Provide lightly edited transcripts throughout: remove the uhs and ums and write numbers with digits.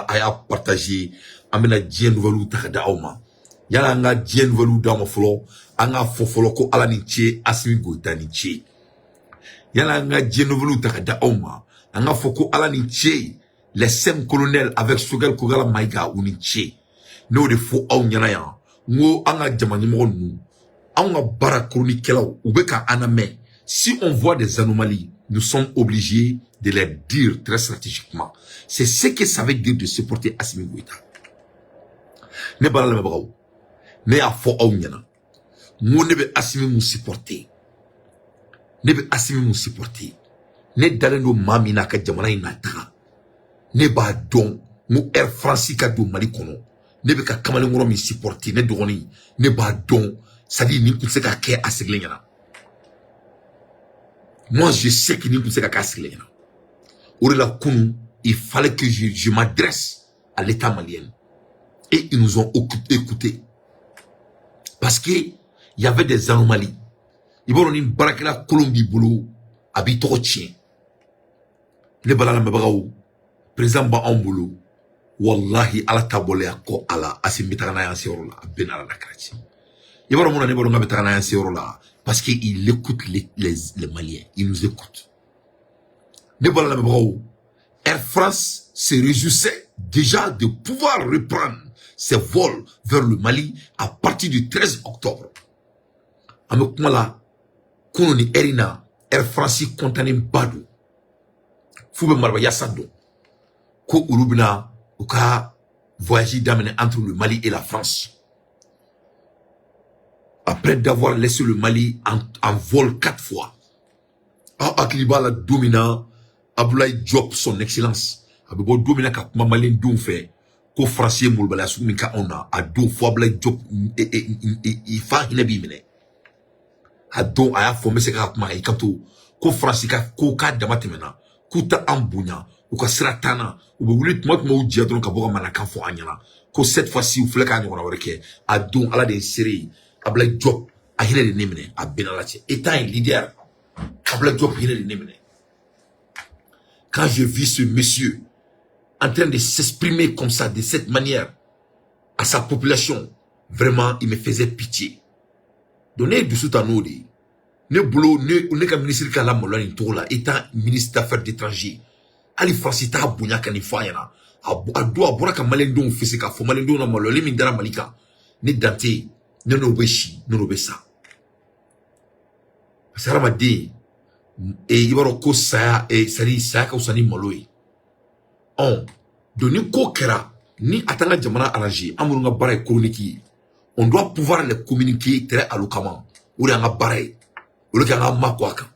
A y'a partager. An bɛna diɲɛ nouvelle ta ka di aw ma. Yala an ka diɲɛ nouvelle d'aw ma fɔlɔ, an k'a fɔ fɔlɔ ko Ala ni ce, Assimi Goïta ni ce. Yala an ka diɲɛ nouvelle ta ka di aw ma, an k'a fɔ ko Ala ni ce, les cinq colonels avec Choguel Kokalla Maïga, u ni ce. N'o de fɔ aw ɲɛna yan, n ko an ka jama ɲɛmɔgɔ ninnu, anw ka baara chroniquekɛlaw, u bɛ ka an lamɛn. Si on voit des anomalies, nous sommes obligés de les dire très stratégiquement. C'est ce que ça veut dire de supporter Assimi Goïta. Ne baara lamɛnbagaw, ne y'a fɔ aw ɲɛna, n ko ne bɛ Assimi mun supporter, ne bɛ Assimi mun supporter, ne dalen don maa min na a ka jamana in na taga. Ne b'a dɔn n ko Air France ka don Mali kɔnɔ, ne bɛ ka kamalenkɔrɔ min supporter, ne dɔgɔnin, ne b'a dɔn, c'est à dire nin tun tɛ se ka kɛ a sigilen ɲɛna. Moi, je sais que nin tun tɛ se ka kɛ a sigilen ɲɛna. O de la kunun, il fallait que je m'adresse à l'État malien et ils nous ont écoutés parce que il y avait des anomalies. I b'a dɔn, ni baarakɛla kolon b'i bolo, a b'i tɔgɔ tiɲɛ. Ne bala lamɛnbagaw, président b'anw bolo, wallahi, Ala ta bɔlen a kɔ a la, Assimi bɛ taga n'a ye an seyɔrɔ la, a bɛɛ n'Ala n'a kɛra ci. I b'a dɔn mun na ne b'a dɔn k'a bɛ taga n'a ye an seyɔrɔ la? Parce que il écoute les Maliens, il nous écoute. Ne bala lamɛnbagaw, Air France se réjouissait déjà de pouvoir reprendre ses vols vers le Mali à partir du 13 octobre. An bɛ kuma la kunun ni heure in na, Air France kɔntannen ba don f'u bɛ maraba yasa dɔn ko olu bɛna u ka voyage daminɛ entre le Mali et la France après d'avoir laissé le Mali en vol quatre fois. Aw hakili b'a la, don min na Abdoulaye Diop, son excellence, a bɛ bɔ don min na ka kuma maliyɛndenw fɛ ko Faransi ye molobaliya sugu min kɛ anw na, a don fo Abdoulaye Diop i fa hinɛ b'i minɛ. A don a y'a fɔ, n bɛ se k'a kuma, a y'i kanto ko Faransi ka ko k'a dama tɛmɛna, k'u tɛ an bonya, u ka sira t'an na, u bɛ wuli tuma tuma u jɛ dɔrɔn ka bɔ ka manakan fɔ an ɲɛna, ko cette fois-ci u filɛ k'a ɲɔgɔnna wɛrɛ kɛ. A don, Ala de ye seere ye, Abdoulaye Diop a hinɛ de ne minɛ. A bɛn Ala cɛ, étant un leader, Abdoulaye Diop hinɛ de ne minɛ quand je vis ce monsieur en train de s'exprimer comme ça, de cette manière, à sa population. Vraiment, il me faisait pitié. Donc ne ye dusu ta n'o de ye. Ne bolo, ne ka ministre ka lamaloya nin cogo la, étant ministre d'affaires d'étranger, hali Faransi t'a bonya ka nin fɔ a ɲɛna. A don a bɔra ka maliyɛndenw fese k'a fɔ maliyɛndenw na maloyali min dara Mali kan. Ne dan tɛ ne n'o bɛ si, ne n'o bɛ sa. Parce que hadamaden, i b'a dɔn ko saya, c'est à dire saya ka fisa ni malo ye. Ɔn, donc ni ko kɛra ni a t'an ka jamana arranger, an minnu ka baara ye chronique ye, on doit pouvoir les communiquer très éloquemment. O de y'an ka baara ye, o de k'an ka mako a kan.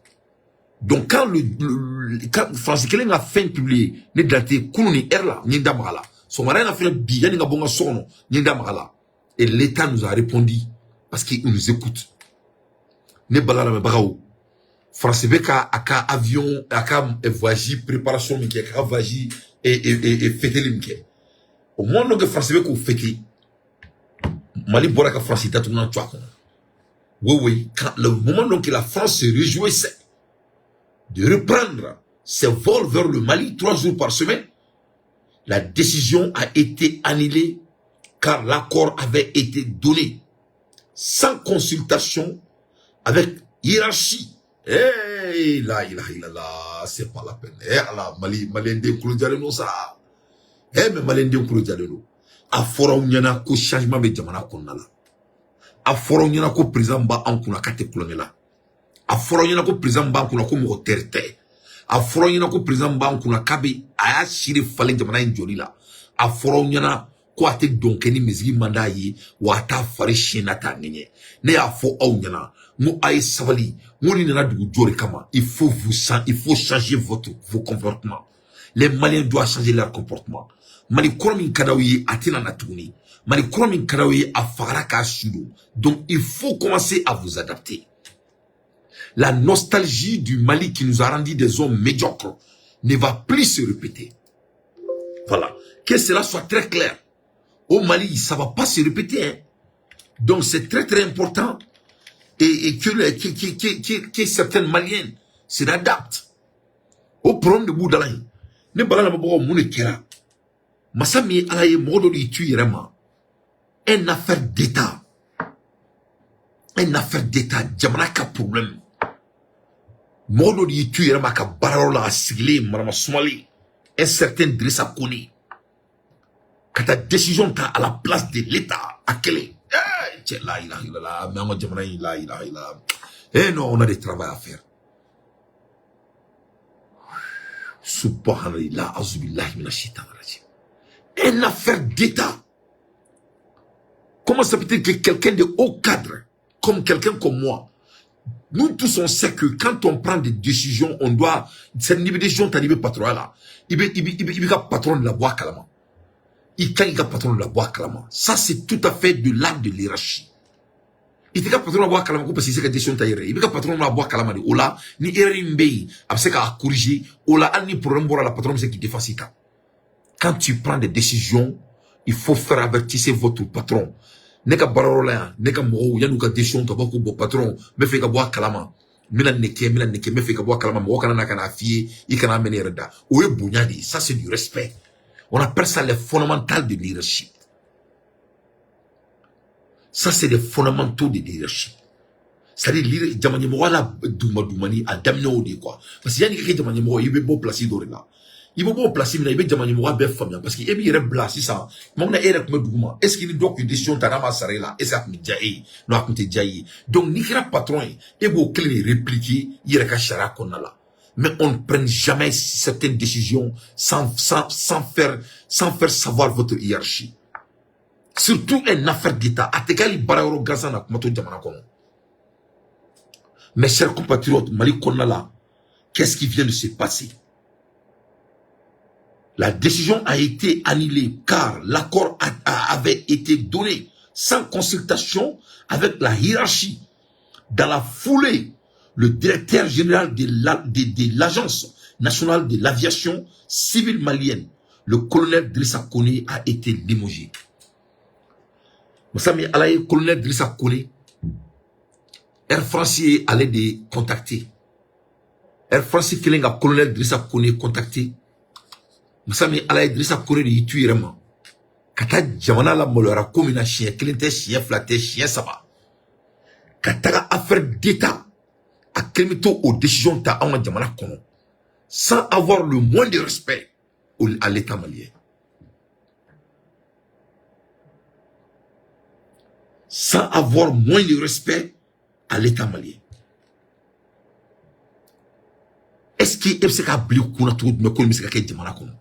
Donc quand Faransi kelen ka fɛn publier, ne dan tɛ kunun ni heure la, n ye n da maga la. Sɔgɔmada in na fɛnɛ bi, yanni n ka bɔ n ka so kɔnɔ, n ye n da maga la. Et l'État nous a répondu parce qu'il nous écoute. Ne bala lamɛnbagaw, Faransi bɛ ka a ka avion, a ka voyage préparation min kɛ, ka voyage et fêteli min kɛ, au moment que Faransi bɛ k'o fêter, Mali bɔra ka Faransi datugulan to a kɔnɔ. Oui, quand le moment donc que la France se réjouissait de reprendre ses vols vers le Mali 3 jours par semaine, la décision a été annulée car l'accord avait été donné sans consultation avec hiérarchie. Eh, la ilaha illallah, c'est pas la peine. Eh, Allah, Mali, Malien den kulo jalen don sa. Eh, mais Malien den kulo jalen don. A fɔra aw ɲɛna ko changement bɛ jamana kɔnɔna la. A fɔra aw ɲɛna ko président b'an kunna k'a tɛ kulonkɛ la. A fɔra aw ɲɛna ko président b'an kunna ko mɔgɔ teri tɛ. A fɔra aw ɲɛna ko président b'an kunna k'a bɛ a y'a si de falen jamana in jɔli la. A fɔra aw ɲɛna ko a tɛ dɔn kɛ ni misigi man d'a ye, wa a t'a fari siɲɛ na t'a ŋɛɲɛ. Ne y'a fɔ aw ɲɛna, n ko a ye sabali, n ko nin nana dugu jɔ de kama. Il faut changer vos comportements. Les Maliens doivent changer leur comportement. Mali kɔrɔ min ka d'aw ye, a tɛna na tuguni. Mali kɔrɔ min ka d'aw ye, a fagara k'a su don. Donc il faut commencer à vous adapter. La nostalgie du Mali qui nous a rendu des hommes médiocres ne va plus se répéter. Voilà, que cela soit très clair. Au Mali, ça va pas se répéter, hein. Donc c'est très très important et que certaines Maliennes se adaptent au problème de Boudalain. Ne bala la mɔgɔw, mun de kɛra? Masa min ye Ala ye, mɔgɔ dɔ de y'i tu i yɛrɛ ma. Un affaire d'État, un affaire d'État, jamana ka problème, mɔgɔ dɔ de y'i tu i yɛrɛ ma a ka baarayɔrɔ la, a sigilen marama sumalen, un certain Drissa Kone, ka taa décision ta à la place de l'État a kelen. Eh cɛ, la ilaha illallah. Mais an ka jamana in, la ilaha illallah. Eh non, on a des travail à faire. Subhanallah, azubillahi minash shaitan rajim. Une affaire d'État, comment ça peut-être que quelqu'un de haut cadre, comme quelqu'un comme moi, nous tous on sait que quand on prend des décisions, on doit, cette niveau décision, t'as niveau patron là, il bɛ patron de labɔ a kalama. I kan i ka patron labɔ a kalama. Ça, c'est tout à fait de l'art de l'hiérarchie. I t'i ka patron labɔ a kalama ko parce que i se ka décision ta i yɛrɛ ye. I bɛ ka patron labɔ a kalama de. O la, ni erreur in bɛ yen, a bɛ se k'a corriger. O la, hali ni problème bɔra la, patron bɛ se k'i défense i kan. Quand tu prends des décisions, il faut faire avertir votre patron. Ne ka baarayɔrɔ la yan, ne ka mɔgɔw, yan'u ka décision ta, u b'a fɔ ko bon patron, n bɛ fɛ i ka bɔ a kalama, n bɛna nin kɛ, n bɛna nin kɛ, n bɛ fɛ i ka bɔ a kalama, mɔgɔ kana na ka n'a f'i ye, i kana mɛn ne yɛrɛ da. O ye bonya de ye. Ça, c'est du respect. On appelle ça les fondamentaux de leadership. Ça, c'est les fondamentaux de leadership. C'est-à-dire, jama ɲɛmɔgɔ la duguma dugumani a daminɛ o de ye quoi. Parce que yanni i ka kɛ jama ɲɛmɔgɔ ye, i bɛ bɔ place dɔ de la. I bɛ bɔ place min na, i bɛ jama ɲɛmɔgɔya bɛɛ faamuya, parce que e b'i yɛrɛ bila sisan tuma min na e yɛrɛ tun bɛ duguma, est ce que ni dɔ tun ye décision ta n'a ma sara e la, est ce que a tun bɛ diya e ye? Non, a tun tɛ diya i ye. Donc n'i kɛra patron ye, e b'o kelen de répliquer i yɛrɛ ka sariya kɔnɔna la. Mais on ne prend jamais certaines décisions sans faire savoir votre hiérarchie, surtout une affaire d'État. A tɛ kɛ hali baara yɔrɔ gansan na, kuma to jamana kɔnɔ. Mes chers compatriotes, Mali kɔnɔna la, qu'est-ce qui vient de se passer? La décision a été annulée car l'accord avait été donné sans consultation avec la hiérarchie. Dans la foulée, le directeur général de l'Agence nationale de l'aviation civile malienne, le colonel Drissa Kone, a été limogé. Masa min Ala ye, colonel Drissa Kone, Air France ye ale de contacter. Air France kelen ka colonel Drissa Kone contacter. Masa min Ala ye, Drissa Kone de y'i tu yɛrɛ ma ka taa jamana la maloyara ko min na, siɲɛ kelen tɛ, siɲɛ fila tɛ, siɲɛ saba, ka taga affaire d'État, a kelen bɛ to o décision ta anw ka jamana kɔnɔ sans avoir le moins de respect à l'État malien, sans avoir moins de respect à l'État malien. Est-ce que e bɛ se k'a bila i kunna cogo jumɛn ko nin bɛ se ka kɛ jamana kɔnɔ?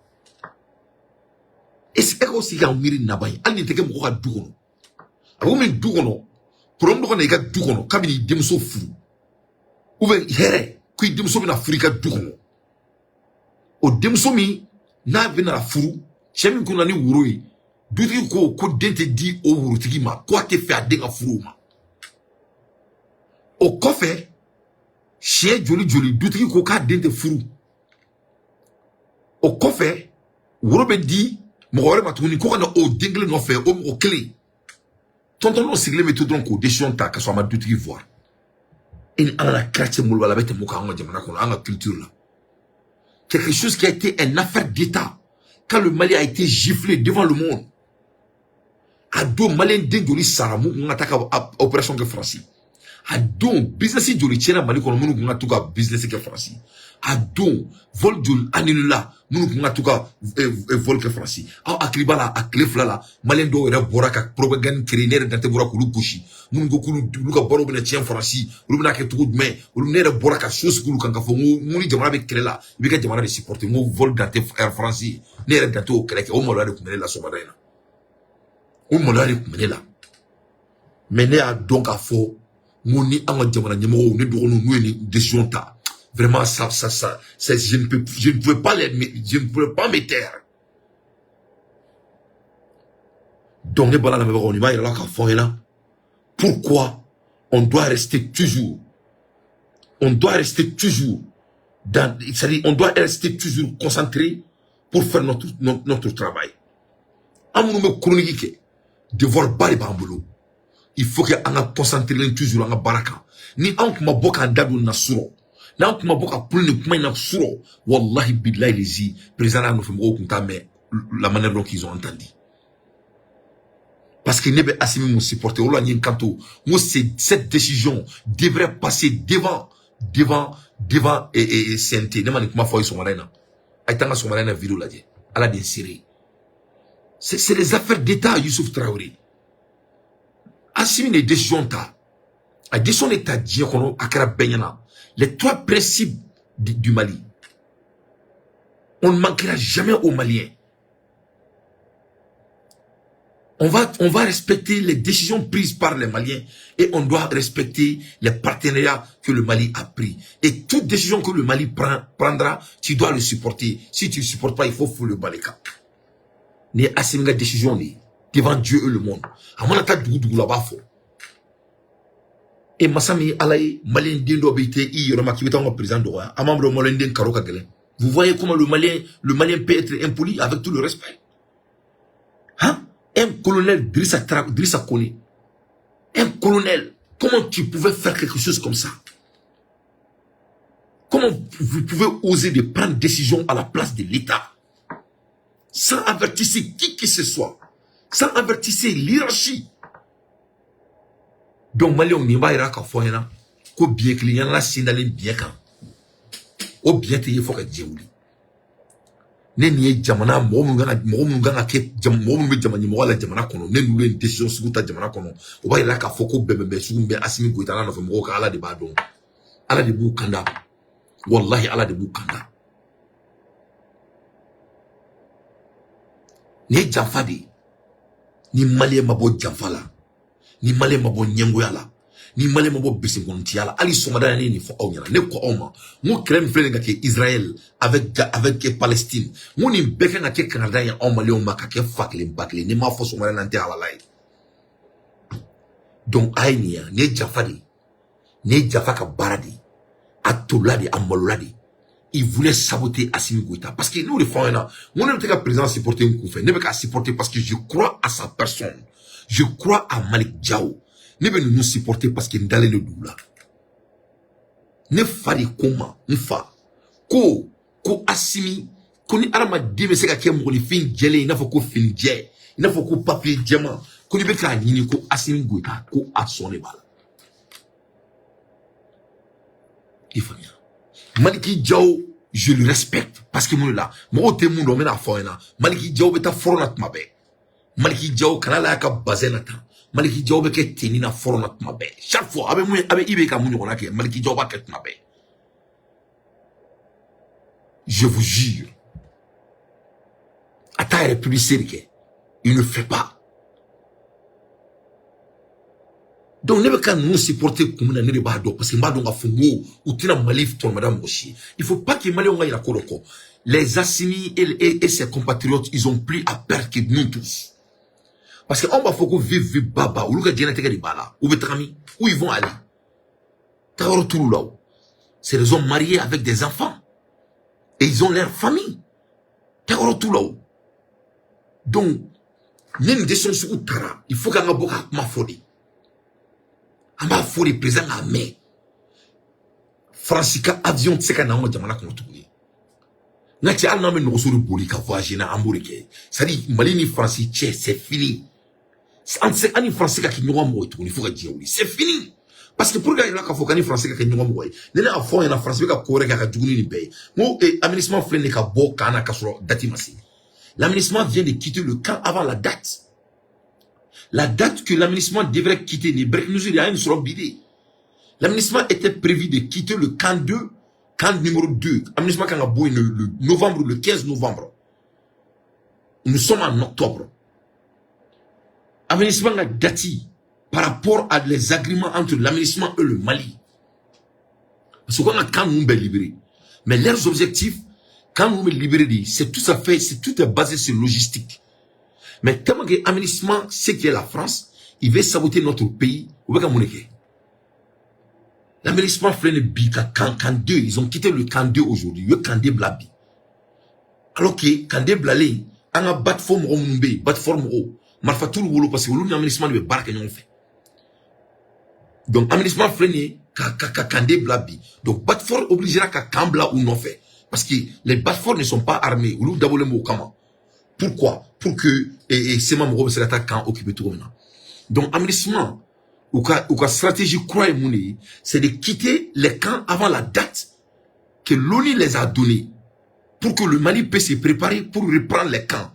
Est-ce que e k'o sigi ka miiri naba ye, hali nin tɛ kɛ mɔgɔ ka du kɔnɔ? A bɛ komi du kɔnɔ, problème dɔ ka na i ka du kɔnɔ kabini i denmuso furu, ou bien hɛrɛ ko i denmuso bɛna furu i ka du kɔnɔ. O denmuso min n'a bɛna furu, cɛ min kunna ni woro ye, dutigi ko ko den tɛ di o worotigi ma, ko a tɛ fɛ a den ka furu o ma. O kɔfɛ, siɲɛ joli joli dutigi ko k'a den tɛ furu. O kɔfɛ, woro bɛ di mɔgɔ wɛrɛ ma tuguni ko ka na o den kelen nɔfɛ. O mɔgɔ kelen, tɔntɔn dɔ sigilen bɛ to dɔrɔn k'o décision ta ka sɔrɔ a ma dutigi voir. E ni Ala la kira cɛ, bolo b'a la, a bɛ tɛmɛ o kan an ka jamana kɔnɔ, an ka culture la. Quelque chose qui a été une affaire d'État, quand le Mali a été giflé devant le monde, a don malien den joli sara mun kun ka taa ka opération kɛ Faransi? A don business joli tiɲɛna Mali kɔnɔ minnu kun ka t'u ka business kɛ Faransi? A don vol joli annulé la minnu kun ka t'u ka vol kɛ Faransi? Aw hakili b'a la, a tile fila la, malien dɔw yɛrɛ bɔra ka propagande créer, ne yɛrɛ dante bɔra k'olu gosi, minnu ko k'olu olu ka baaraw bɛna tiɲɛ Faransi, olu bɛna kɛ cogo jumɛn? Olu, ne yɛrɛ bɔra ka so sigi olu kan k'a fɔ n ko ni jamana bɛ kɛlɛ la, i b'i ka jamana de supporter. N ko vol dante Air France, ne yɛrɛ dante o kɛlɛ kɛ. O maloya de tun bɛ ne la sɔgɔmada in na, o maloya de tun bɛ ne la. Mais ne y'a dɔn k'a fɔ n ko ni an ka jamana ɲɛmɔgɔw, ne dɔgɔninw, n'u ye nin décision ta, vraiment, ça, je ne pouvais pas me taire. Donc ne bala lamɛnbagaw, nin b'a yira la k'a fɔ ɲɛna pourquoi on doit rester toujours dans, c'est-à-dire on doit rester toujours concentré pour faire notre travail. An minnu bɛ chronique kɛ, devoir ba de b'an bolo. Il faut que an ka concentrer toujours an ka baara kan. Ni an kun ma bɔ k'an da don nin na surɔ, n'an kun ma bɔ ka kule nin kuma in na surɔ, wallahi billahi lezi, président n'a nɔfɛ mɔgɔw kun t'a mɛn. la manière dont ils ont entendu. Parce que ne bɛ Assimi mun supporter, o la n ye n kanto n ko cette décision devrait passer devant devant devant et CNT. Ne ma nin kuma fɔ aw ye sɔgɔmada in na, a ye taa n ka sɔgɔmada in na vidéo lajɛ. Ala de ye seere ye. C'est les affaires d'État. Youssouf Traoré, Assimi de décision ta, a décision de ta diɲɛ kɔnɔ, a kɛra bɛɛ ɲɛna. Les trois principes du Mali: on ne manquera jamais aux Maliens, on va respecter les décisions prises par les Maliens et on doit respecter les partenariats que le Mali a pris. Et toute décision que le Mali prendra, tu dois le supporter. Si tu ne supportes pas, il faut foutre le baleka. Ni Assimi ka décision de devant Dieu et le monde. A mana taa dugu dugu la, a b'a fɔ. E masa min ye Ala ye, Malien den dɔ bɛ i tɛ i yɛrɛ ma k'i bɛ taa anw ka président dɔgɔya. An b'a dɔn Malien den karo ka gɛlɛn. Vous voyez comment le Malien peut être impoli, avec tout le respect. Hein? Un colonel Drissa Kone. Un colonel. Comment tu pouvais faire quelque chose comme ça? Comment vous pouvez oser de prendre décision à la place de l'État sans avertir qui que ce soit, sans avertir l'hierarchie? Donc, Maliens, nin b'a yira k'a fɔ ɲɛna ko biɲɛ kelen ɲɛnana sen dalen biɲɛ kan, o biɲɛ tɛ ye fɔ ka diɲɛ wuli. Ne nin ye jamana mɔgɔ minnu kan ka, mɔgɔ minnu kan ka kɛ, mɔgɔ minnu bɛ jama ɲɛmɔgɔ la jamana kɔnɔ, ne n'olu ye décision sugu ta jamana kɔnɔ, o b'a yira k'a fɔ ko bɛnbɛnbɛn sugu min bɛ Assimi Goïta n'a nɔfɛ mɔgɔw kan, Ala de b'a dɔn, Ala de b'u kanda, wallahi, Ala de b'u kanda. Nin ye janfa de ye. Ni Malien ma bɔ janfa la, ni Malien ma bɔ ɲɛngoya la, ni Malien ma bɔ besenkɔnɔtiya la, hali sɔgɔmada in ne ye nin fɔ aw ɲɛna. Ne ko aw ma n ko kɛlɛ min filɛ nin ka kɛ Israël avec Palestine, n ko nin bɛɛ kan ka kɛ kangarida ye anw Malienw ma, ka kɛ fa kelen ba kelen. Ne m'a fɔ sɔgɔmada in na, n tɛ halala ye. Donc a ye nin ye, nin ye janfa de ye, nin ye janfa ka baara de ye, a tolila de, a malola de. Il voulait saboter Assimi Goïta. Parce que nous, les fɔ ɲɛna, n ko ne bɛ tɛ ka président supporter n kunfɛ, ne bɛ k'a supporter parce que je crois à sa personne. Je crois à Malick Diaw. Ne bɛ ninnu supporter parce que n dalen de d'u la. Ne fa de ko n ma, n fa ko ko Assimi, ko ni hadamaden bɛ se ka kɛ mɔgɔninfin jɛlen, i n'a fɔ ko fini jɛ, i n'a fɔ ko papier jɛman, ko n'i bɛ k'a ɲini, ko Assimi Goïta, ko a sɔn de b'a la. I faamuya? Malick Diaw, je le respecte parce que mun de la, mɔgɔw tɛ mun dɔn, n bɛna fɔ aw ɲɛna. Malick Diaw bɛ taa front na tuma bɛɛ. Malick Diaw kana la y'a ka bazɛn na tan. Malick Diaw bɛ kɛ tenue na front na tuma bɛɛ. Chaque fois a bɛ mun, a bɛ i bɛ ka mun ɲɔgɔnna kɛ, Malick Diaw b'a kɛ tuma bɛɛ. Je vous jure. A t'a yɛrɛ publicité de kɛ. Il ne fait pas. Donc ne bɛ ka ninnu supporter kun min na, ne de b'a dɔn, parce que n b'a dɔn k'a fɔ n ko u tɛna Mali tɔnɔmada mɔgɔ si ye. Il faut pas que Malienw ka yira ko dɔ kɔ. Les Assimi et ses compatriotes, ils ont plus à perdre que nous tous. Parce que anw b'a fɔ ko vive vive baba, olu ka diɲɛlatigɛ de b'a la. U bɛ taga min? Où ils vont aller? Tagayɔrɔ t'olu la o. C'est des hommes mariés avec des enfants. Et ils ont leur famille. Tagayɔrɔ t'u la o. Donc, ni nin décision sugu taara, il faut k'an ka bɔ k'a kuma fɔ de. An b'a fɔ de, président k'a mɛn. Faransi ka avion tɛ se ka na anw ka jamana kɔnɔ tuguni. N ka cɛ, hali n'an bɛ nɔgɔso de boli ka voyager na, an b'o de kɛ. C'est à dire Mali ni Faransi cɛ, c'est fini. An tɛ se, an ni Faransi ka kɛ ɲɔgɔn mɔgɔ ye tuguni fo ka diɲɛ wuli. C'est fini. Parce que pour que yira k'a fɔ k'an ni Faransi ka kɛ ɲɔgɔn mɔgɔ ye, ne y'a fɔ aw ɲɛna, Faransi bɛ ka ko wɛrɛ kɛ a ka jugu ni nin bɛɛ ye. N ko aménagement filɛ nin ye ka bɔ camp na k'a sɔrɔ date ma se. L'aménagement vient de quitter le camp avant la date. La date que l'aménagement devrait quitter, ni break news, il y a une sɔrɔ bi de. L'aménagement était prévu de quitter le camp 2, camp numéro 2. Aménagement kan ka bɔ yen le novembre, le 15 novembre. Nous sommes en octobre. Aménagement ka date par rapport à les agréments entre l'aménagement et le Mali. Parce que quand camp ninnu bɛ libéré. Mais leurs objectifs, quand nous libéré, c'est tout ça fait, c'est tout est basé sur logistique. Mais tellement que aménagement, ce qui est la France, il veut saboter notre pays, ou bien l'aménagement filɛ bi ka camp 2, ils ont quitté le camp 2 aujourd'hui, u ye camp 2 bila bi. Alors que camp 2 bilalen, an ka Batfort mɔgɔ minnu bɛ yen, Batfort mɔgɔw, marifa t'olu bolo parce que olu ni aménagement de bɛ baara kɛ ɲɔgɔn fɛ. Donc aménagement filɛ nin ye ka camp 2 bila bi. Donc Batfort obligera ka camp bila u nɔfɛ parce que les Batfort ne sont pas armés, olu dabɔlen b'o kama. Pourquoi? Pour que et CMA mɔgɔw bɛ se ka taa camp occuper cogo min na. Donc MINUSMA u ka stratégie kura ye mun de ye? C'est de quitter les camps avant la date que l'ONU les a donnés pour que le Mali puisse se préparer pour reprendre les camps.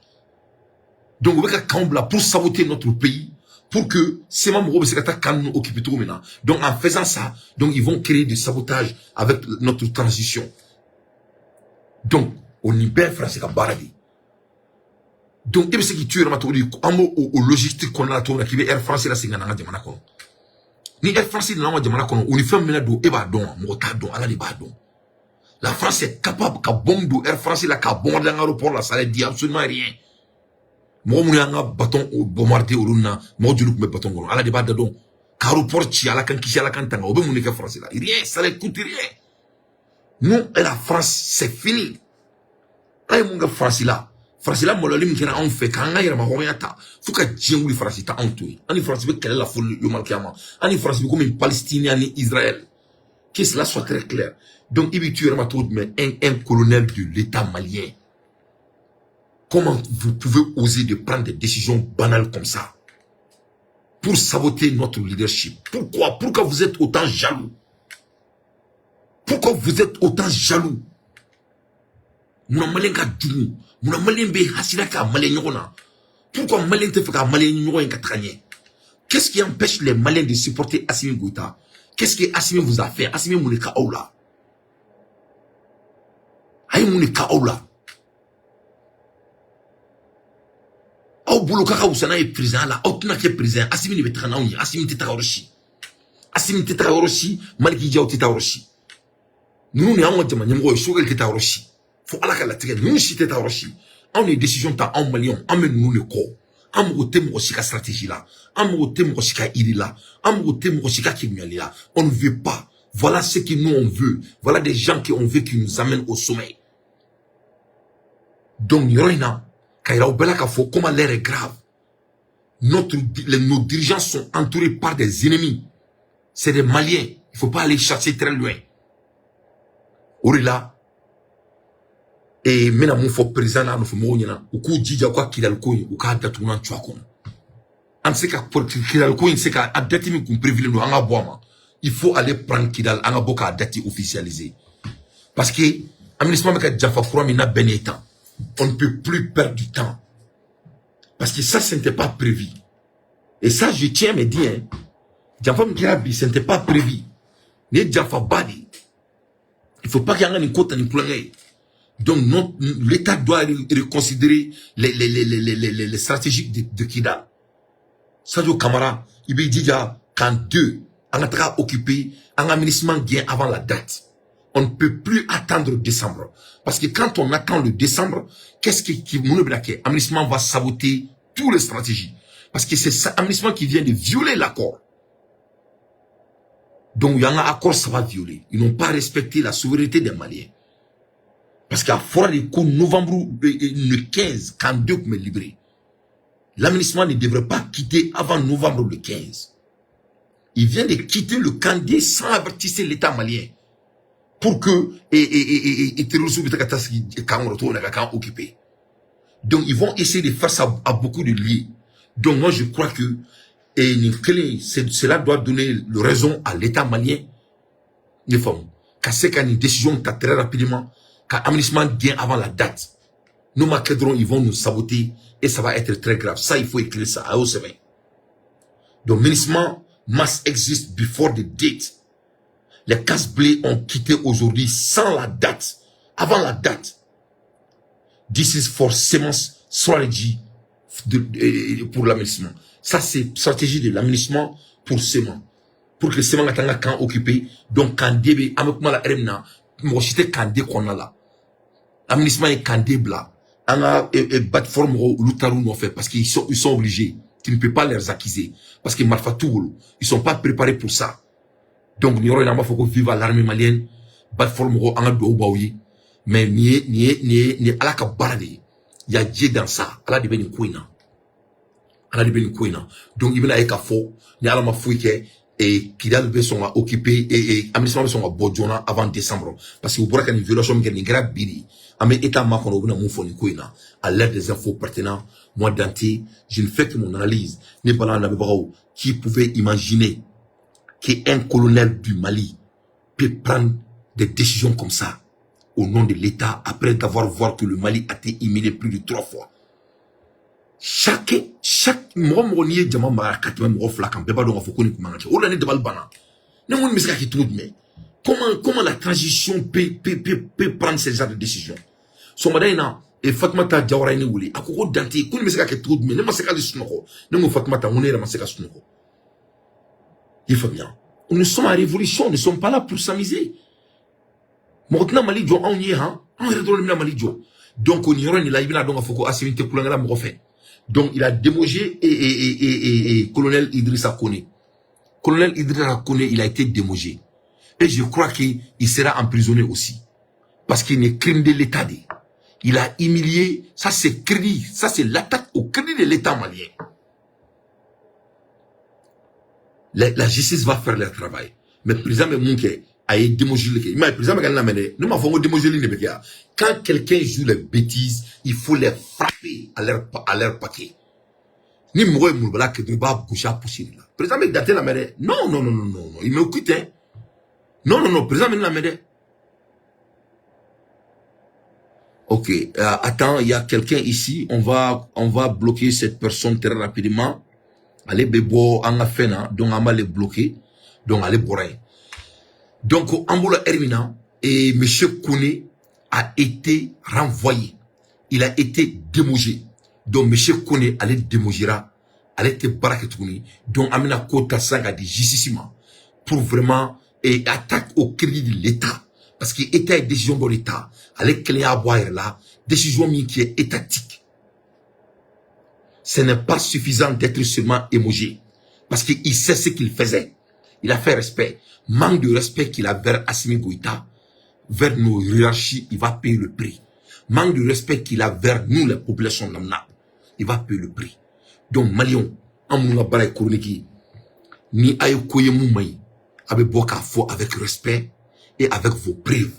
Donc u bɛ ka camp bila pour saboter notre pays, pour que CMA mɔgɔw bɛ se ka taa camp ninnu occuper cogo min na. Donc en faisant ça, donc ils vont créer du sabotage avec notre transition. Donc o nin bɛɛ ye Faransi ka baara de ye. Donc e bɛ se k'i tu yɛrɛ ma cogo di? An b'o o logistique kɔnɔna la cogo min na k'i bɛ Air France lasegin ka na an ka jamana kɔnɔ. Ni Air France nana an ka jamana kɔnɔ, u ni fɛn min bɛna don, e b'a dɔn wa? Mɔgɔ t'a dɔn, Ala de b'a dɔn. La France est capable ka bombe don Air France la, k'a bombarder an ka aéroport la, ça ne dit absolument rien. Mɔgɔ minnu y'an ka bateau bombarder olu na, mɔgɔ joli tun bɛ bateau kɔnɔ, Ala de b'a da dɔn. Ka aéroport ci, Ala k'an kisi, Ala k'an tanga, o bɛ mun de kɛ France la? Rien, ça ne coûte rien. Nous et la France, c'est fini. An ye mun kɛ France la? Faransi la maloyali min kɛra anw fɛ k'an ka yɛrɛma hɔrɔnya ta fo ka diɲɛ wuli, Faransi ta anw to yen. An ni Faransi bɛ kɛlɛ la fo yomalikiyama. An ni Faransi bɛ komi Palestine ni Israël. Que cela soit très clair. Donc i b'i tu yɛrɛ ma cogo jumɛn? Un colonel de l'État malien, comment vous pouvez oser de prendre des décisions banales comme ça pour saboter notre leadership? Pourquoi? Pourquoi vous êtes autant jaloux? Pourquoi vous êtes autant jaloux? Munna malien ka jugu? Munna malien bɛ hasida k'a malien ɲɔgɔn na? Pourquoi malien tɛ fɛ ka malien ɲɔgɔn ye ka taga ɲɛ? Qu'est-ce qui empêche les Maliens de supporter Assimi Goïta? Qu'est-ce que Assimi vous a fait? Assimi mun de ka aw la? A ye mun de ka aw la? Aw bolo k'a ka wusa n'a ye président la, aw tɛna kɛ président. Assimi de bɛ taga n'anw ye. Assimi tɛ taga yɔrɔ si, Assimi tɛ taga yɔrɔ si, Maliki Diaw tɛ taa yɔrɔ si. Ninnu de y'anw ka jama ɲɛmɔgɔ ye. Choguel tɛ taa yɔrɔ si fo Ala ka latigɛ. Ninnu si tɛ taa yɔrɔ si. Anw de ye décision ta, anw maliyɛnw, an bɛ ninnu de kɔ. An mago tɛ mɔgɔ si ka stratégie la, an mago tɛ mɔgɔ si ka idée la, an mago tɛ mɔgɔ si ka kebiyali la. On ne veut pas. Voilà ce que nous on veut. Voilà des gens qui on veut qui nous amènent au sommet. Donc nin yɔrɔ in na, ka yira u bɛɛ la k'a fɔ comment l'heure est grave. Nos dirigeants sont entourés par des ennemis. C'est des Maliens, il faut pas aller chasser très loin. O de la n bɛna mun fɔ président n'a nɔfɛ mɔgɔw ɲɛna? U k'u jija u ka Kidali ko in, u k'a datugulan cu a kɔnɔ. An tɛ se ka Kidali ko in se ka a date min kun prévu don, an ka bɔ a ma. Il faut aller prendre Kidal, an ka bɔ k'a date officialiser, parce que MINUSMA bɛ ka janfa kura min labɛn nin tan, on ne peut plus perdre du temps, parce que ça, ce n'était pas prévu. Et ça, je tiens à me dire, hein, janfa min kɛra bi, ce n'était pas prévu. Nin ye janfaba de ye. Il faut pas qu'il y ait un nin ko ta nin kulonkɛ ye. Donc l'État doit reconsidérer les stratégies de Kidal. Sadio Kamara, il bɛ jija camp 2, an ka taga occuper, an ka MINUSMA gɛn avant la date. On ne peut plus attendre décembre. Parce que quand on attend le décembre, qu'est-ce qui mun de bɛna kɛ? MINUSMA va saboter toutes les stratégies. Parce que c'est ça, MINUSMA qui vient de violer l'accord. Donc il y a un accord, ça va violer. Ils n'ont pas respecté la souveraineté des Maliens. Parce qu'a fɔra de ko novembre le 15, camp 2 tun bɛ libéré. La MINUSMA ne devrait pas quitter avant novembre le 15. Il vient de quitter le camp 2 sans avertir l'État malien. Pour que et terroristes bɛ ka taa sigi camp kɔnɔ cogo min na ka camp occupé. Donc ils vont essayer de faire ça à beaucoup de lieux. Donc moi je crois que et nin kelen, cela doit donner le raison à l'État malien. Ne faamu ka se ka nin décision ta très rapidement, ka MINUSMA gɛn avant la date. N'o ma kɛ dɔrɔn, ils vont nous saboter et ça va être très grave. Ça, il faut écrire ça a y'o sɛbɛn. Donc MINUSMA must exist before the date. Les casques bleus ont quitté aujourd'hui sans la date, avant la date. This is for CMA strategy pour la MINUSMA. Ça, c'est stratégie de la MINUSMA pour CMA. Pour que CMA ka taa n ka camp occupé. Donc camp 2 bɛ an bɛ kuma la heure min na, mɔgɔ si tɛ camp 2 kɔnɔna la. La MINUSMA ye camp 2 bila. An ka Batfor mɔgɔw, olu taar'u nɔfɛ parce qu'ils sont obligés. Tu ne peux pas les accuser. Parce que marifa t'u bolo. Ils sont pas préparés pour ça. Donc nin yɔrɔ in na, an b'a fɔ ko vive l'armée malienne. Batfor mɔgɔw, an ka dugawu b'aw ye. Mais nin ye Ala ka baara de ye. Il y a Dieu dans ça. Ala de bɛ nin ko in na. Ala de bɛ nin ko in na. Donc i bɛna ye k'a fɔ ni Ala ma foyi kɛ, Et Kidal bɛ sɔn ka occuper et AMISMA bɛ sɔn ka bɔ joona avant décembre, parce que u bɔra ka nin violation min kɛ, nin kɛra bi de. An bɛ état makɔnɔ, u bɛna mun fɔ nin ko in na à l'aide des infos pertinentes. Moi, Dante, je ne fais que mon analyse. Ne bala lamɛnbagaw, qui pouvait imaginer qu'un colonel du Mali peut prendre des décisions comme ça au nom de l'État, après d'avoir voir que le Mali a été humilié plus de 3 fois? Chaque mɔgɔ mɔgɔ n'i ye jama mara ka tɛmɛ mɔgɔ fila kan, bɛɛ b'a dɔn k'a fɔ ko nin kun man kan kɛ. O de la ne dabali banna. Ne ko nin bɛ se ka kɛ cogo jumɛn? Comment la transition peut prendre ce genre de décision? Sɔgɔmada in na, e Fatumata Jawara ye ne wele, a ko ko Dante, ko nin bɛ se ka kɛ cogo jumɛn? Ne ma se k'ale sunɔgɔ. Ne ko Fatumata, n ko ne yɛrɛ ma se ka sunɔgɔ. I faamuya? Nous sommes en révolution, nous ne sommes pas là pour s'amuser. Mɔgɔ tɛna Mali jɔ anw ye han, anw yɛrɛ dɔrɔn de bɛna Mali jɔ. Donc nin yɔrɔ in de la, i bɛna dɔn k'a fɔ ko Assimi tɛ kulonkɛ la mɔgɔ fɛ. Donc il a démogé et colonel Idrissa Kone. Colonel Idrissa Kone, il a été démogé. Et je crois qu'il sera emprisonné aussi. Parce qu'il est crime de l'État. Il a humilié, ça c'est crédit, ça c'est l'attaque au crédit de l'État malien. La justice va faire leur travail. Mais le président Mouké a été démogé. Il m'a président ne m'a fait démoger. Quand quelqu'un joue les bêtises, il faut les frapper à leur paquet. Ni mɔgɔ ye molobala kɛ dɔrɔn, i b'a gosi a posi de la. Président bɛ Dante lamɛn dɛ. Non, non, non, non, non, il m'écoute, hein. Non, non, non, président bɛ ne lamɛn dɛ. Ok, attends, il y a quelqu'un ici, on va bloquer cette personne très rapidement. Ale bɛ bɔ an ka fɛn na, donc an b'ale bloquer. Donc ale bɔra yen. Donc an bolo heure min na, et monsieur Kone a été renvoyé. Il a été démogé. Donc monsieur Kone, ale démogera, ale tɛ baara kɛ tuguni. Donc an bɛna ko ta sisan ka di justice ma pour vraiment et attaque au crédit de l'État. Parce que État ye décision dɔ de ta, ale kelen y'a bɔ a yɛrɛ la, décision min qui est étatique. Ce n'est pas suffisant d'être seulement émogé. Parce qu'il sait ce qu'il faisait. Il a fait respect. Manque de respect qu'il a vers Assimi Goïta, vers nos hiérarchies, il va payer le prix. Manque de respect qu'il a vers nous, la population lambda, il va payer le prix. Donc, Maliens, an minnu ka baara ye chronique ye, ni a ye ko ye mun man ɲi, a bɛ bɔ k'a fɔ avec respect et avec vos preuves.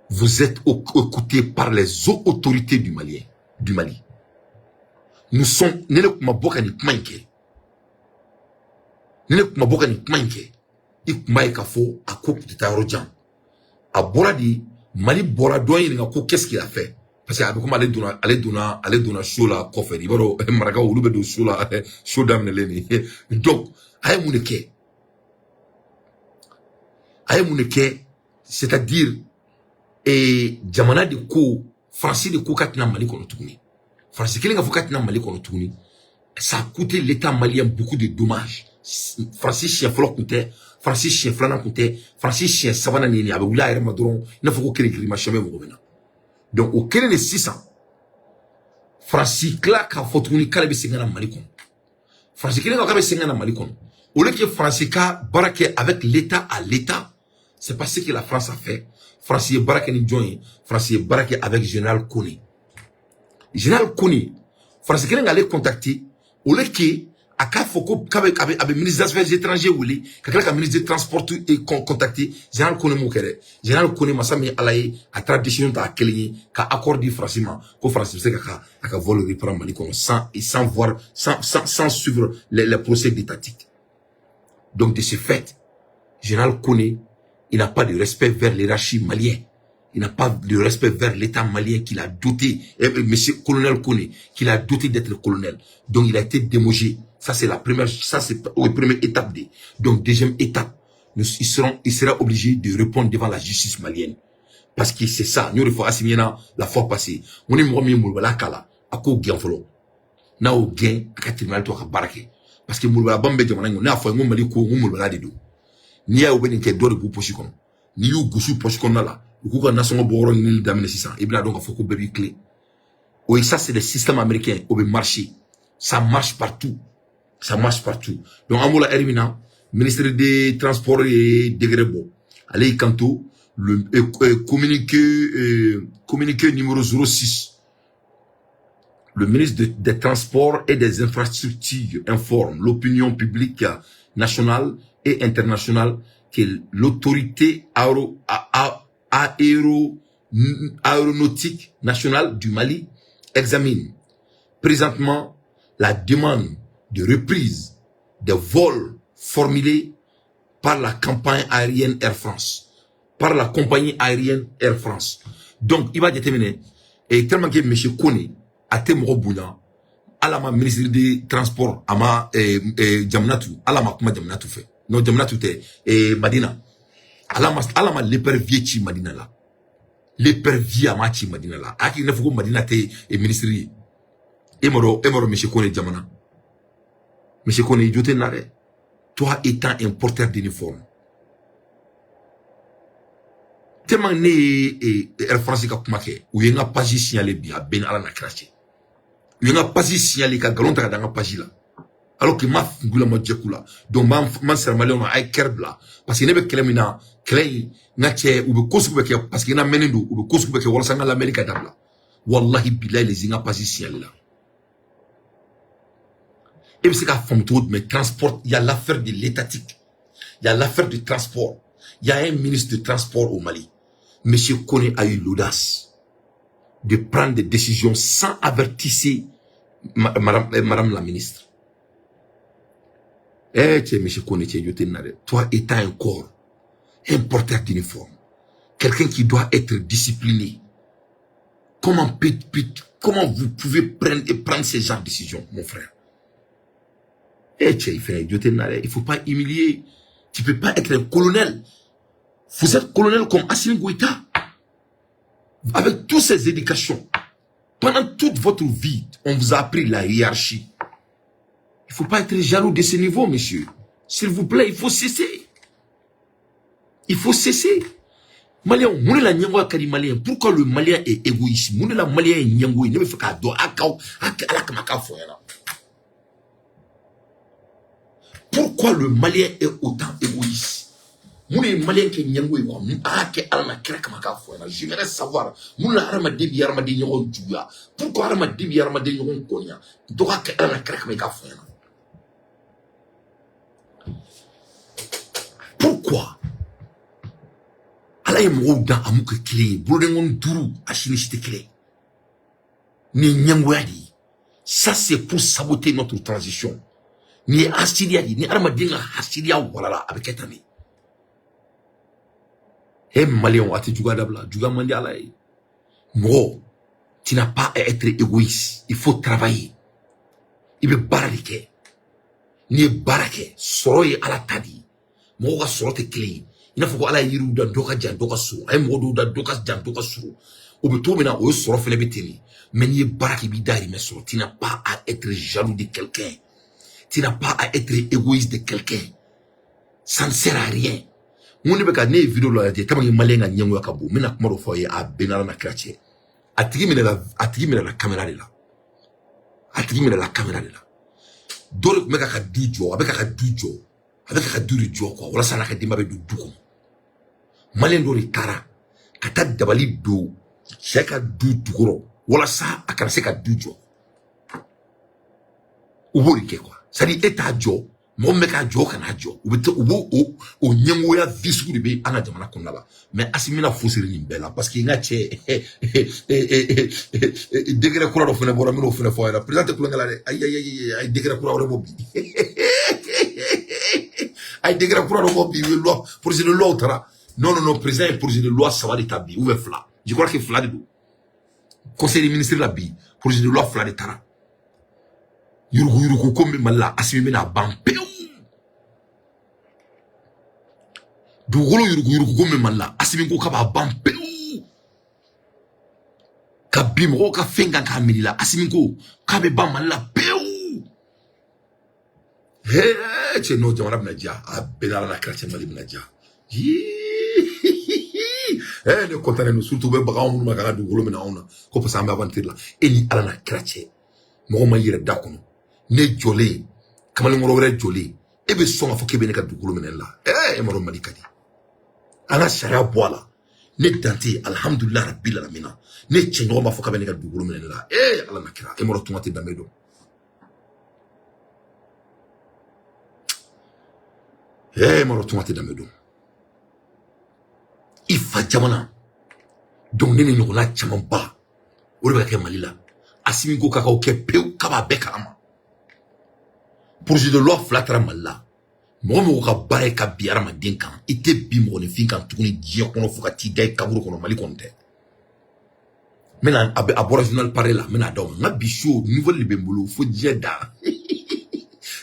Vous êtes écoutés par les autorités du Mali. Du Mali. Nous sommes, ne ne kuma bɔ ka nin kuma in kɛ. Ne ne kuma bɔ ka nin kuma in kɛ. I kun b'a ye k'a fɔ a ko kun tɛ taa yɔrɔ jan. A bɔra de, Mali bɔra dɔ ɲininka ko qu'est-ce qu'il a fait? Parce que a bɛ komi ale donna show la kɔfɛ de. I b'a dɔn marakaw olu bɛ don show la, show daminɛlen de. Donc a ye mun de kɛ? A ye mun de kɛ? C'est-à-dire jamana de ko, Faransi de ko k'a tɛna Mali kɔnɔ tuguni. Faransi kelen k'a fɔ k'a tɛna Mali kɔnɔ tuguni. Ça a coûté l'État malien beaucoup de dommages. Faransi siɲɛ fɔlɔ kun tɛ, Faransi siɲɛ filanan kun tɛ, Faransi siɲɛ sabanan nin ye, a bɛ wuli a yɛrɛ ma dɔrɔn, i n'a fɔ ko kirikirimasiyɛn bɛ mɔgɔ min na. Donc o kelen de sisan, Faransi tila k'a fɔ tuguni k'ale bɛ segin ka na Mali kɔnɔ. Faransi kelen k'a bɛ segin ka na Mali kɔnɔ. Au lieu que Faransi ka baara kɛ avec l'État à l'État, c'est pas ce que la France a fait. Faransi ye baara kɛ ni jɔn ye? Faransi ye baara kɛ avec Général Kone. Général Kone, Faransi kelen k'ale contacter, au lieu que a k'a fɔ ko k'a bɛ a bɛ a bɛ ministre des Affaires étrangères wele ka tila ka ministre des Transports et contacter, Général Kone m'o kɛ dɛ. Général Kone, masa min ye Ala ye, a taara décision ta a kelen ye ka accord di Faransi ma ko Faransi bɛ se ka a ka vol reprendre Mali kɔnɔ sans et sans voir sans sans sans suivre les procédures étatiques. Donc de ce fait, Général Kone, il n'a pas de respect vers l'hiérarchie malienne. Il n'a pas de respect vers l'État malien qu'il a doté, monsieur colonel Kone, qu'il a doté d'être colonel. Donc il a été démogé. Ça c'est la première, ça c'est la première étape D. Donc deuxième étape, il sera obligé de répondre devant la justice malienne. Parce que c'est ça. Nous, il faut assumer la fois passée. On est mɔgɔ min ye molobala kala, a k'o gɛn fɔlɔ. N'a y'o gɛn, a ka tribunal to a ka baara kɛ. Parce que molobala ba min bɛ jamana in kɔnɔ, ne y'a fɔ n ko Mali ko, n ko molobala de don. N'i y'a ye u bɛ nin kɛ, dɔ de b'u poche kɔnɔ. N'i y'u gosi poche kɔnɔna la, u k'u ka nasɔngɔ bɔ yɔrɔ ɲinili daminɛ sisan, i bɛna dɔn k'a fɔ ko bɛɛ b'i tilen. O ye ça, c'est le système américain, o bɛ marcher. Ça marche partout. Ça marche partout. Donc an b'o la heure min na, ministre des Transports ye décret bɔ. Ale y'i kanto, le communiqué numéro 06. Le ministre des Transports et des Infrastructures informe l'opinion publique nationale et internationales que l'autorité aéronautique nationale du Mali examine présentement la demande de reprise des vols formulée par la campagne aérienne Air France, par la compagnie aérienne Air France. Donc, il va déterminer, et tellement que M. Kone a été mɔgɔ bonya, ala ma ministre des Transports, a ma Jamanatu, ala ma kuma Jamanatu fɛ. Non, Jamanatu tɛ, Madina. Ala ma l'épervier ci Madina la. L'épervier a ma ci Madina la. A k'i n'a fɔ ko Madina tɛ ministre ye. E ma dɔn, e ma dɔn M. Kone jamana. M. Kone, i jo tɛ na dɛ. Toi étant un porteur d'uniforme. Tellement ne ye Air France ka kuma kɛ, u ye n ka page signalé bi, a bɛɛ ni Ala na kira cɛ. U ye n ka page signalé ka nkalon ta ka da n ka page la. Alors que n ma funku la, ma jɛku la. Donc n b'an sara maliyɛnw na, a ye kɛrɛ bila. Parce que ne bɛ kɛlɛ min na, kɛlɛ in, n ka cɛ, u bɛ ko sugu bɛɛ kɛ, parce que n lamɛnnen don, u bɛ ko sugu bɛɛ kɛ walasa n ka lamɛnni ka dabila. Wallahi bilahi les n ka page signalé la. E bɛ se k'a faamu cogo jumɛn? Transport, il y a l'affaire de l'étatique, il y a l'affaire du transport, il y a un ministre de transport au Mali. Monsieur Kone a eu l'audace de prendre des décisions sans avertir madame la ministre. Eh, tiens, monsieur Kone, tiens, toi étant un corps, un porteur d'uniforme, quelqu'un qui doit être discipliné, comment vous pouvez prendre ces genres de décisions, mon frère? Eh, tiens, il faut pas humilier. Tu peux pas être un colonel. Vous êtes colonel comme Assimi Goïta. Avec toutes ces éducations. Pendant toute votre vie, on vous a appris la hiérarchie. Il faut pas être jaloux de ce niveau, monsieur. S'il vous plaît, il faut cesser. Il faut cesser. Malien, mun de la ɲɛngoya ka di malien? Pourquoi le Malien est égoïste? Mun de la Malien est ɲɛngo ye? Ne bɛ fɛ k'a dɔn a k'aw a Ala kama k'a fɔ ɲɛna. Pourquoi le Malien est autant égoïste? Mun de ye Malien kɛ ɲɛngo ye quoi? Mun a kɛ Ala na kira kama k'a fɔ ɲɛna. J'aimerais savoir mun la hadamaden bɛ hadamaden ɲɔgɔn juguya. Pourquoi hadamaden bɛ hadamaden ɲɔgɔn kɔniya? Dɔ ka kɛ Ala na kira kama i k'a fɔ ɲɛna. Pourquoi? Ala ye mɔgɔw dan a m'u kɛ kelen ye. Bolodenkɔni duuru a si ni si tɛ kelen ye. Nin ye ɲɛngoya de ye. Ça, c'est pour saboter notre transition. Nin ye hasidiya de ye. Ni hadamaden ka hasidiya walala, a bɛ kɛ tan de. E maliyɛnw, a tɛ juguya dabila. Juguya man di Ala ye. Mɔgɔ, tu n'as pas à être égoïste. Il faut travailler. I bɛ baara de kɛ. N'i ye baara kɛ, sɔrɔ ye Ala ta de ye. Mɔgɔw ka sɔrɔ tɛ kelen ye. I n'a fɔ ko Ala ye yiriw dan, dɔ ka jan, dɔ ka surun. A ye mɔgɔ dɔw dan, dɔ ka jan, dɔ ka surun. O bɛ cogo min na, o ye sɔrɔ fɛnɛ bɛ ten de. Mais n'i ye baara kɛ, i b'i dahirimɛ sɔrɔ. Tu n'as pas à être jaloux de quelqu'un. Tu n'as pas à être égoïste de quelqu'un. Ça ne sert à rien. Mun ne bɛ ka ne ye vidéo dɔ lajɛ, tellement que maliyɛn ka ɲɛngoya ka bon. N bɛna kuma dɔ fɔ aw ye, a bɛɛ n'Ala na kira cɛ. A tigi minɛla caméra de la. A tigi minɛla caméra de la. Dɔ de tun bɛ ka du jɔ, a bɛ ka du jɔ. A bɛ ka du de jɔ quoi, walasa n'a ka denba bɛ don du kɔnɔ. Maliyɛn dɔ de taara ka taa dabali don cɛ ka du jukɔrɔ walasa a kana se ka du jɔ. U b'o de kɛ quoi. C'est à dire e t'a jɔ, mɔgɔ min bɛ k'a jɔ ka n'a jɔ. U bɛ taa, u b'o o ɲɛngoya vie sugu de bɛ an ka jamana kɔnɔna la. Mais Asimi bɛna fu siri nin bɛɛ la parce que n ka cɛ décret kura dɔ fana bɔra, n bɛn'o fana fɔ aw ɲɛna. Président tɛ kulonkɛ la dɛ. Ayi ayi ayi, a ye décret kura wɛrɛ bɔ bi. A ye décret kura dɔ bɔ bi, u ye loi, projet de loi taara. Non non non, président ye projet de loi saba de ta bi ou bien fila. Je crois que fila de don. Conseil des ministres la bi, projet de loi fila de taara. Yurugu yurugu ko min Mali la, Asimi bɛna ban pewu. Dugukolo yurugu yurugu ko min Mali la, Asimi ko k'a b'a ban pewu. Ka bin mɔgɔw ka fɛn kan k'a miiri la, Asimi ko k'a bɛ ban Mali la pewu. Hee cɛ, n'o jamana bɛna diya, a bɛɛ n'Ala n'a kira cɛ, Mali bɛna diya. Eh, ne kɔntannen don, surtout u bɛ bagan minnu ma k'an ka dugukolo minɛ anw na ko parce que an bɛ aventure la. E ni Ala n'a kira cɛ, mɔgɔ ma yɛrɛ da kɔnɔ. Ne jɔlen, kamalenkɔrɔ wɛrɛ jɔlen, e bɛ sɔn k'a fɔ k'e bɛ ne ka dugukolo minɛ la. E ma dɔn Mali ka di. An ka sariya bɔ a la. Ne dante, alhamdulilah rabbil alamina. Ne cɛɲɔgɔn b'a fɔ k'a bɛ ne ka dugukolo minɛ ne la. Ala n'a kira, e ma dɔn tunga tɛ danbe dɔn. Maro tunga tɛ danbe dɔn i fa jamana. Donc ne ni ɲɔgɔnna camanba, o de bɛ ka kɛ Mali la. Asimi ko k'a k'aw kɛ pewu, k'a b'a bɛɛ kalama. Projet de loi fila taara Mali la. Mɔgɔ mɔgɔ ka baara ye ka bi hadamaden kan, i tɛ bi mɔgɔninfin kan tuguni diɲɛ kɔnɔ fo ka t'i da i kaburu kɔnɔ. Mali kɔni tɛ. N bɛna a bɛ a bɔra journal parlé la, n bɛna d'aw ma. N ka bi show nouvelle de bɛ n bolo fo diɲɛ da.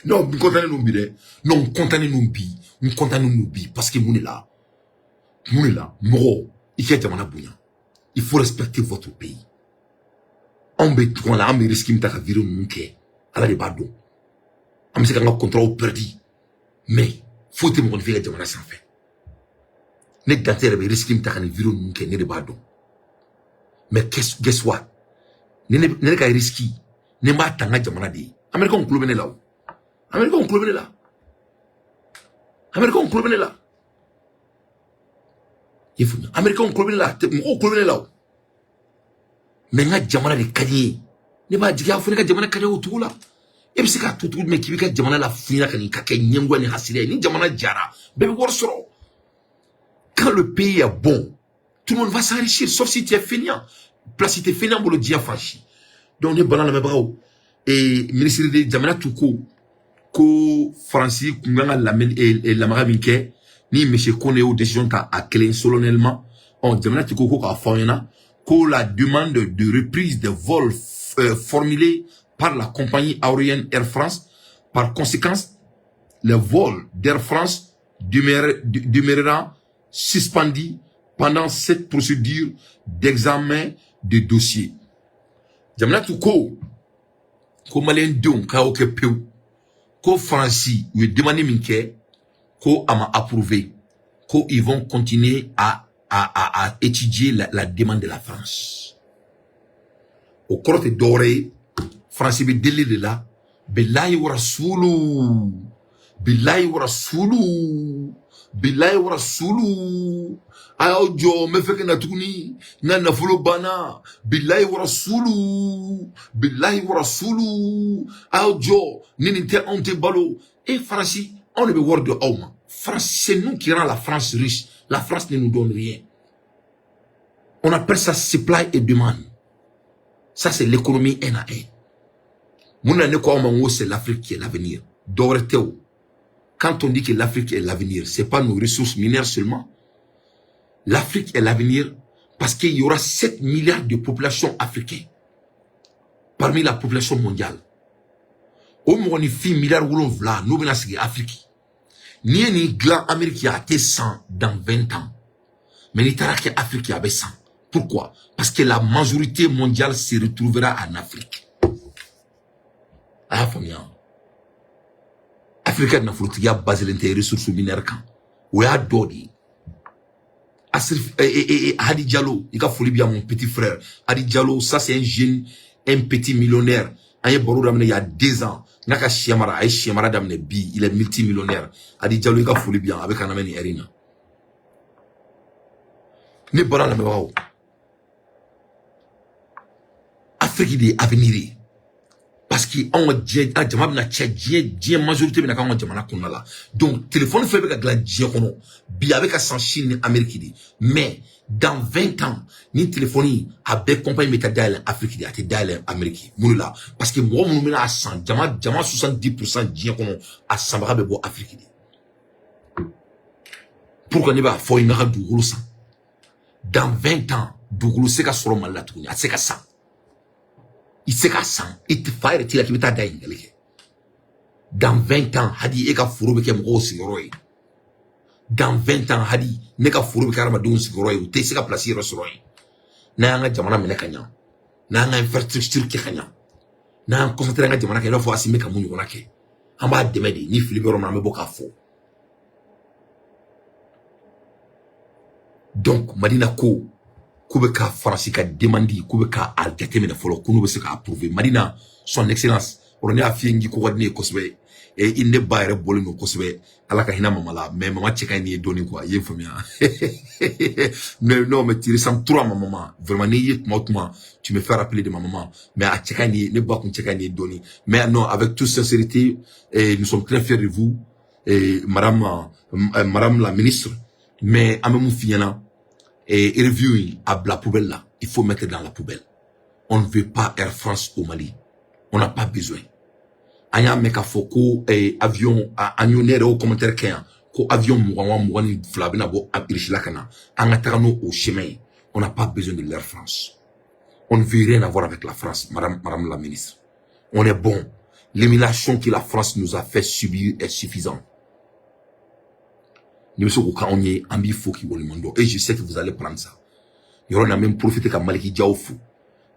Non, n content don bi dɛ. Non, n content don bi, n content don bi, parce que mun de la, mun de la, mɔgɔ i ka jamana bonya, il faut respecter votre pays. Anw bɛ tugɔ la, an bɛ risque min ta ka vidéo ninnu kɛ, Ala de b'a dɔn. An bɛ se k'an ka contrat perdu, mais foyi tɛ mɔgɔninfin ka jamana sanfɛ. Ne Dante yɛrɛ bɛ risque min ta ka nin vidéo ninnu kɛ, ne de b'a dɔn. Mais guess what? Ne ka risque, ne b'a ta n ka jamana de ye. Américains kulo bɛ ne la o, Américains kulo bɛ ne la, Américains kulo bɛ ne la. I faamuya? Américains kulo bɛ ne la, mɔgɔw kulo bɛ ne la o. Mais n ka jamana de ka di n ye. Ne b'a jigiya fɔ ne ka jamana ka di o cogo la. E bɛ se k'a to cogo jumɛn k'i b'i ka jamana la fiɲɛ ka nin ka kɛ ɲɛngoya ni hasiriya ye? Ni jamana jara, bɛɛ bɛ wari sɔrɔ. Quand le pays est bon, tout le monde va s'enrichir, sauf si tu es fainéant. Place tɛ fainéant bolo diɲɛ fan si. Donc ne bana lamɛnbagaw, ee ministre de jamana tu ko ko Faransi kun kan ka lamɛn lamaga min kɛ ni monsieur Kone y'o décision ta a kelen solennellement. Ɔ jamana ti ko ko k'a fɔ aw ɲɛna ko la demande de reprise des vols formulée par la compagnie aérienne Air France. Par conséquent, les vols d'Air France demeurera suspendus pendant cette procédure d'examen de dossier. Jamana tu ko ko maliyɛndenw k'aw kɛ pewu ko Faransi u ye demande min kɛ ko a ma approuvé, ko ils vont continuer à étudier la demande de la France. O kɔrɔ tɛ dɔwɛrɛ ye, Faransi bɛ deli de la. Bilayi wa rasulu, bilayi wa rasulu, bilayi wa rasulu, a y'aw jɔ, n bɛ fɛ ka na tuguni, n ka nafolo banna. Bilayi wa rasulu, bilayi wa rasulu, a y'aw jɔ, ni nin tɛ anw tɛ balo. E Faransi, anw de bɛ wari di aw ma. France, c'est nous qui rend la France riche. La France ne nous donne rien. On appelle ça supply et demande. Ça, c'est l'économie un à un. Mun na ne ko aw ma n ko c'est l'Afrique qui est l'avenir? Dɔwɛrɛ tɛ o. Quand on dit que l'Afrique est l'avenir, c'est pas nos ressources minières seulement. L'Afrique est l'avenir parce qu'il y aura 7 milliards de population africaine parmi la population mondiale. O mɔgɔninfin miliyari 7 n'o bɛna sigi Afrique. N'i ye nin dilan Amérique, a tɛ san dans 20 ans. Mais n'i taara kɛ Afrique, a bɛ san. Pourquoi? Parce que la majorité mondiale se retrouvera en Afrique. A y'a faamuya? Afrique ka nafolotigiya baselen tɛ ressources minières kan. O y'a dɔ de ye. Asrif, Hadi Diallo, i ka foli bi yan, mon petit frère. Hadi Diallo, ça c'est un jeune, un petit millionnaire. An ye baro daminɛ il y a 2 ans. N'a ka sɛ mara, a ye sɛ mara daminɛ bi, il est multimillionnaire. Hadi Diallo, i ka foli bi yan, a bɛ ka lamɛn nin heure in na. Ne bɔra lamɛnbagaw, Afrique de ye avenir ye. Parce que anw ka diɲɛ, an jama bɛna cɛ diɲɛ, diɲɛ majorité bɛna k'anw ka jamana kɔnɔna la. Donc téléphone fɛn bɛ ka dilan diɲɛ kɔnɔ bi, a bɛ ka san Chine ni Amérique de. Mais dans 20 ans, ni téléphone a bɛɛ compagnie bɛ taa dayɛlɛ Afrique de, a tɛ dayɛlɛ Amérique. Mun de la? Parce que mɔgɔ minnu bɛna a san, jama 70% diɲɛ kɔnɔ, a sanbaga bɛ bɔ Afrique de. Pourquoi ne b'a fɔ i ka dugukolo san? Dans 20 ans, dugukolo se ka sɔrɔ Mali la tuguni, a tɛ se ka san. I tɛ se k'a san, i tɛ fa yɛrɛ t'i la k'i bɛ taa da ɲininkali kɛ. Dans 20 ans, hadi, e ka foro bɛ kɛ mɔgɔw sigiyɔrɔ ye. Dans 20 ans, hadi, ne ka foro bɛ kɛ hadamadenw sigiyɔrɔ ye, u tɛ se ka place yɛrɛ sɔrɔ yen. N'an y'an ka jamana minɛ ka ɲa, n'an ka infrastructure kɛ ka ɲa, n'an y'an concentré an ka jamana kan, i b'a fɔ Asimi bɛ ka mun ɲɔgɔnna kɛ, an b'a dɛmɛ de. Ni fili bɛ yɔrɔ min na, an bɛ bɔ k'a fɔ. Donc Madina ko k'u bɛ ka Faransi ka demande, k'u bɛ ka a jateminɛ fɔlɔ ko n'u bɛ se k'a approuver. Madina, son excellence, o ne y'a f'i ye n k'i ko ka di ne ye kosɛbɛ. I ne ba yɛrɛ bɔlen don kosɛbɛ, Ala ka hinɛ mama la, mais mama cɛ ka ɲi n'i ye dɔɔni quoi, i ye n faamuya? Mais non, mais tu ressembles trop à ma maman vraiment. N'i ye tuma o tuma, tu me fais rappeler de ma maman, mais a cɛ ka ɲi n'i ye, ne ba kun cɛ ka ɲi n'i ye dɔɔni. Mais non, avec toute sincérité, nous sommes très fiers de vous. Madame, madame la ministre, mais an bɛ mun f'i ɲɛna, review in, a bila poubelle la. Il faut mettre dans la poubelle. On ne veut pas Air France au Mali, on n'a pas besoin. An y'a mɛn k'a fɔ ko avion, an y'o, ne yɛrɛ y'o commentaire kɛ yan ko avion 20 wa 22 bɛna bɔ Russie la ka na, an ka taga n'o o chemin ye. On n'a pas besoin de l'Air France. On ne veut rien avoir avec la France, madame, madame la ministre. On est bon. L'élimination que la France nous a fait subir est suffisante. Ni bɛ se k'o k'anw ye, an b'i fo k'i waleɲuman dɔn. Et je sais que vous allez prendre ça. Yɔrɔ in na, n bɛ n profiter ka Maliki Diaw fo,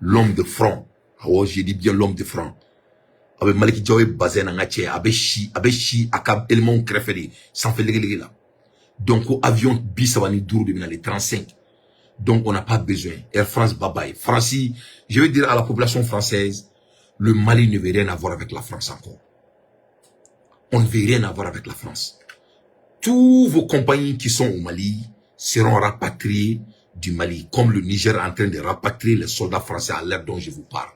l'homme de front. Awɔ, je dis bien l'homme de front. A bɛ Maliki Diaw ye bazɛn na, n ka cɛ, a bɛ si, a bɛ si a ka éléments kɛrɛfɛ de sanfɛ legelege la. Donc ko avion 35 de bɛ na, les 35. Donc on n'a pas besoin. Air France, bye bye. France, je vais dire à la population française, le Mali ne veut rien avoir avec la France encore. On ne veut rien avoir avec la France. Tous vos compagnies qui sont au Mali seront rapatriées du Mali, comme le Niger est en train de rapatrier les soldats français à l'heure dont je vous parle.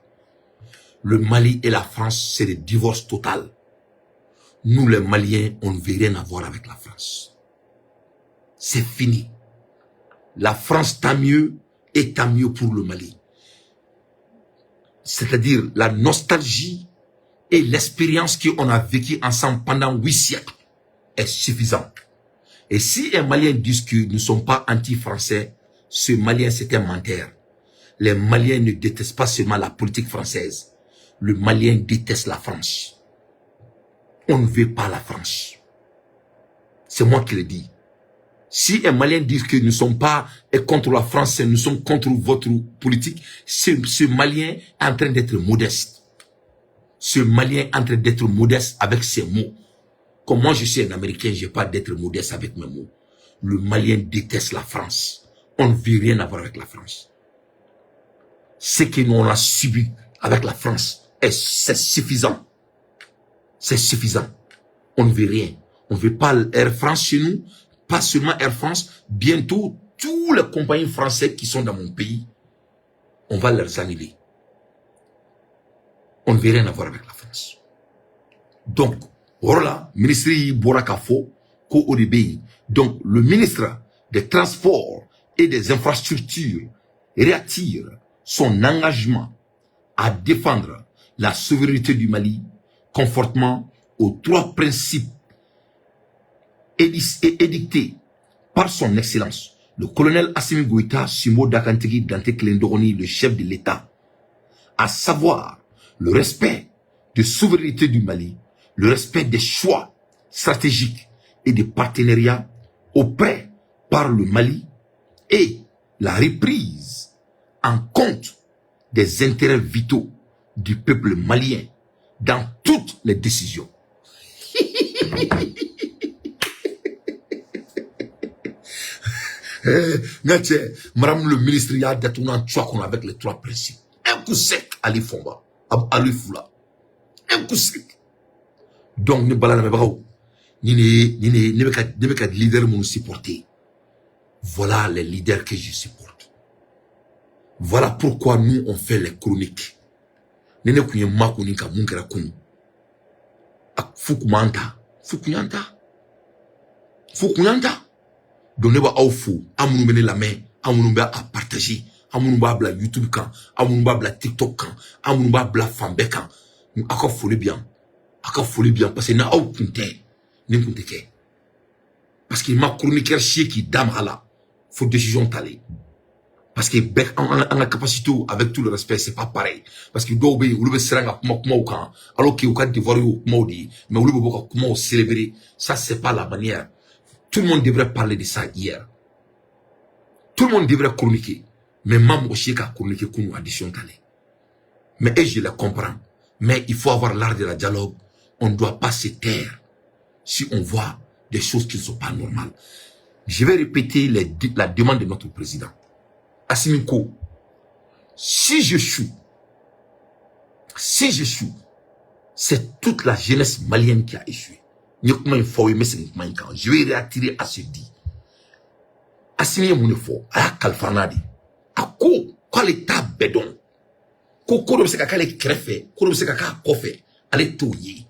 Le Mali et la France, c'est le divorce total. Nous, les Maliens, on ne veut rien avoir avec la France. C'est fini. La France, tant mieux, et tant mieux pour le Mali. C'est-à-dire la nostalgie et l'expérience qu'on a vécue ensemble pendant 8 siècles est suffisante. Et si un Malien dit que nous ne sommes pas anti-français, ce Malien, c'est un menteur. Les Maliens ne détestent pas seulement la politique française. Le Malien déteste la France. On ne veut pas la France. C'est moi qui le dis. Si un Malien dit que nous ne sommes pas contre la France, nous sommes contre votre politique, ce Malien est en train d'être modeste. Ce Malien est en train d'être modeste avec ses mots. Comme moi, je suis un Américain, je n'ai pas d'être modeste avec mes mots. Le Malien déteste la France. On ne veut rien avoir avec la France. Ce que nous on a subi avec la France, c'est suffisant. C'est suffisant. On ne veut rien. On ne veut pas Air France chez nous, pas seulement Air France. Bientôt, tous les compagnies françaises qui sont dans mon pays, on va les annuler. On ne veut rien avoir avec la France. Donc, voilà, ministre bɔra k'a fɔ ko o de bɛ yen. Donc, le ministre des Transports et des Infrastructures réitère son engagement à défendre la souveraineté du Mali conformément aux trois principes édictés par son Excellence, le colonel Assimi Goïta Simo Dakantigi Dante Klendoroni, le chef de l'État, à savoir le respect de souveraineté du Mali, le respect des choix stratégiques et des partenariats auprès par le Mali et la reprise en compte des intérêts vitaux du peuple malien dans toutes les décisions. Eh, madame le ministre, il y a détourné un avec les trois principes. Un coup sec, Ali Fomba, Ali Foula. Un coup sec. Donc, ne balana mebagaw, ni ne ni ne ne bɛ ka leader minnu supporter. Voilà les leaders que je supporte. Voilà pourquoi nous, on fait les chroniques. Ni ne kun ye makuni ka mun kɛra kunun. A fu kun b'an ta. Fu kun y'an ta. Fu kun y'an ta. Donc ne b'aw fo, aw minnu bɛ ne lamɛn, aw minnu bɛ a partager, aw minnu b'a bila YouTube kan, aw minnu b'a bila TikTok kan, aw minnu b'a bila fan bɛɛ kan. Aw ka foli bi yan. Aw ka foli bi yan parce que n'aw kun tɛ, nin kun tɛ kɛ. Parce que ma chroniqueur si k'i da maga la fo décision talen. Parce que bɛɛ an ka capacité, avec tout le respect, c'est pas pareil. Parce que dɔw bɛ yen, olu bɛ siran ka kuma kumaw kan, alors que u ka devoir y'o kumaw de ye, mais olu bɛ bɔ ka kumaw célébrer. Ça, c'est pas la manière. Tout le monde devrait parler de ça hier. Tout le monde devrait chroniquer. Mais ma mɔgɔ si ka chroniquer kunu addition talen. Mais et je les comprends. Mais il faut avoir l'art de la dialogue. On ne doit pas se taire si on voit des choses qui ne sont pas normales. Je vais répéter la demande de notre président. Assimi ko, si j'échoue, si j'échoue, c'est toute la jeunesse malienne qui a échoué. N ye kuma in fɔ aw ye, n bɛ segin kuma in kan. Je vais réattirer à ce dit. Assimi ye mun de fɔ? A y'a kalifa n na de. A ko k'ale t'a bɛɛ dɔn. Ko ko dɔ bɛ se ka k'ale kɛrɛfɛ, ko dɔ bɛ se ka k'a kɔfɛ, ale t'o ye.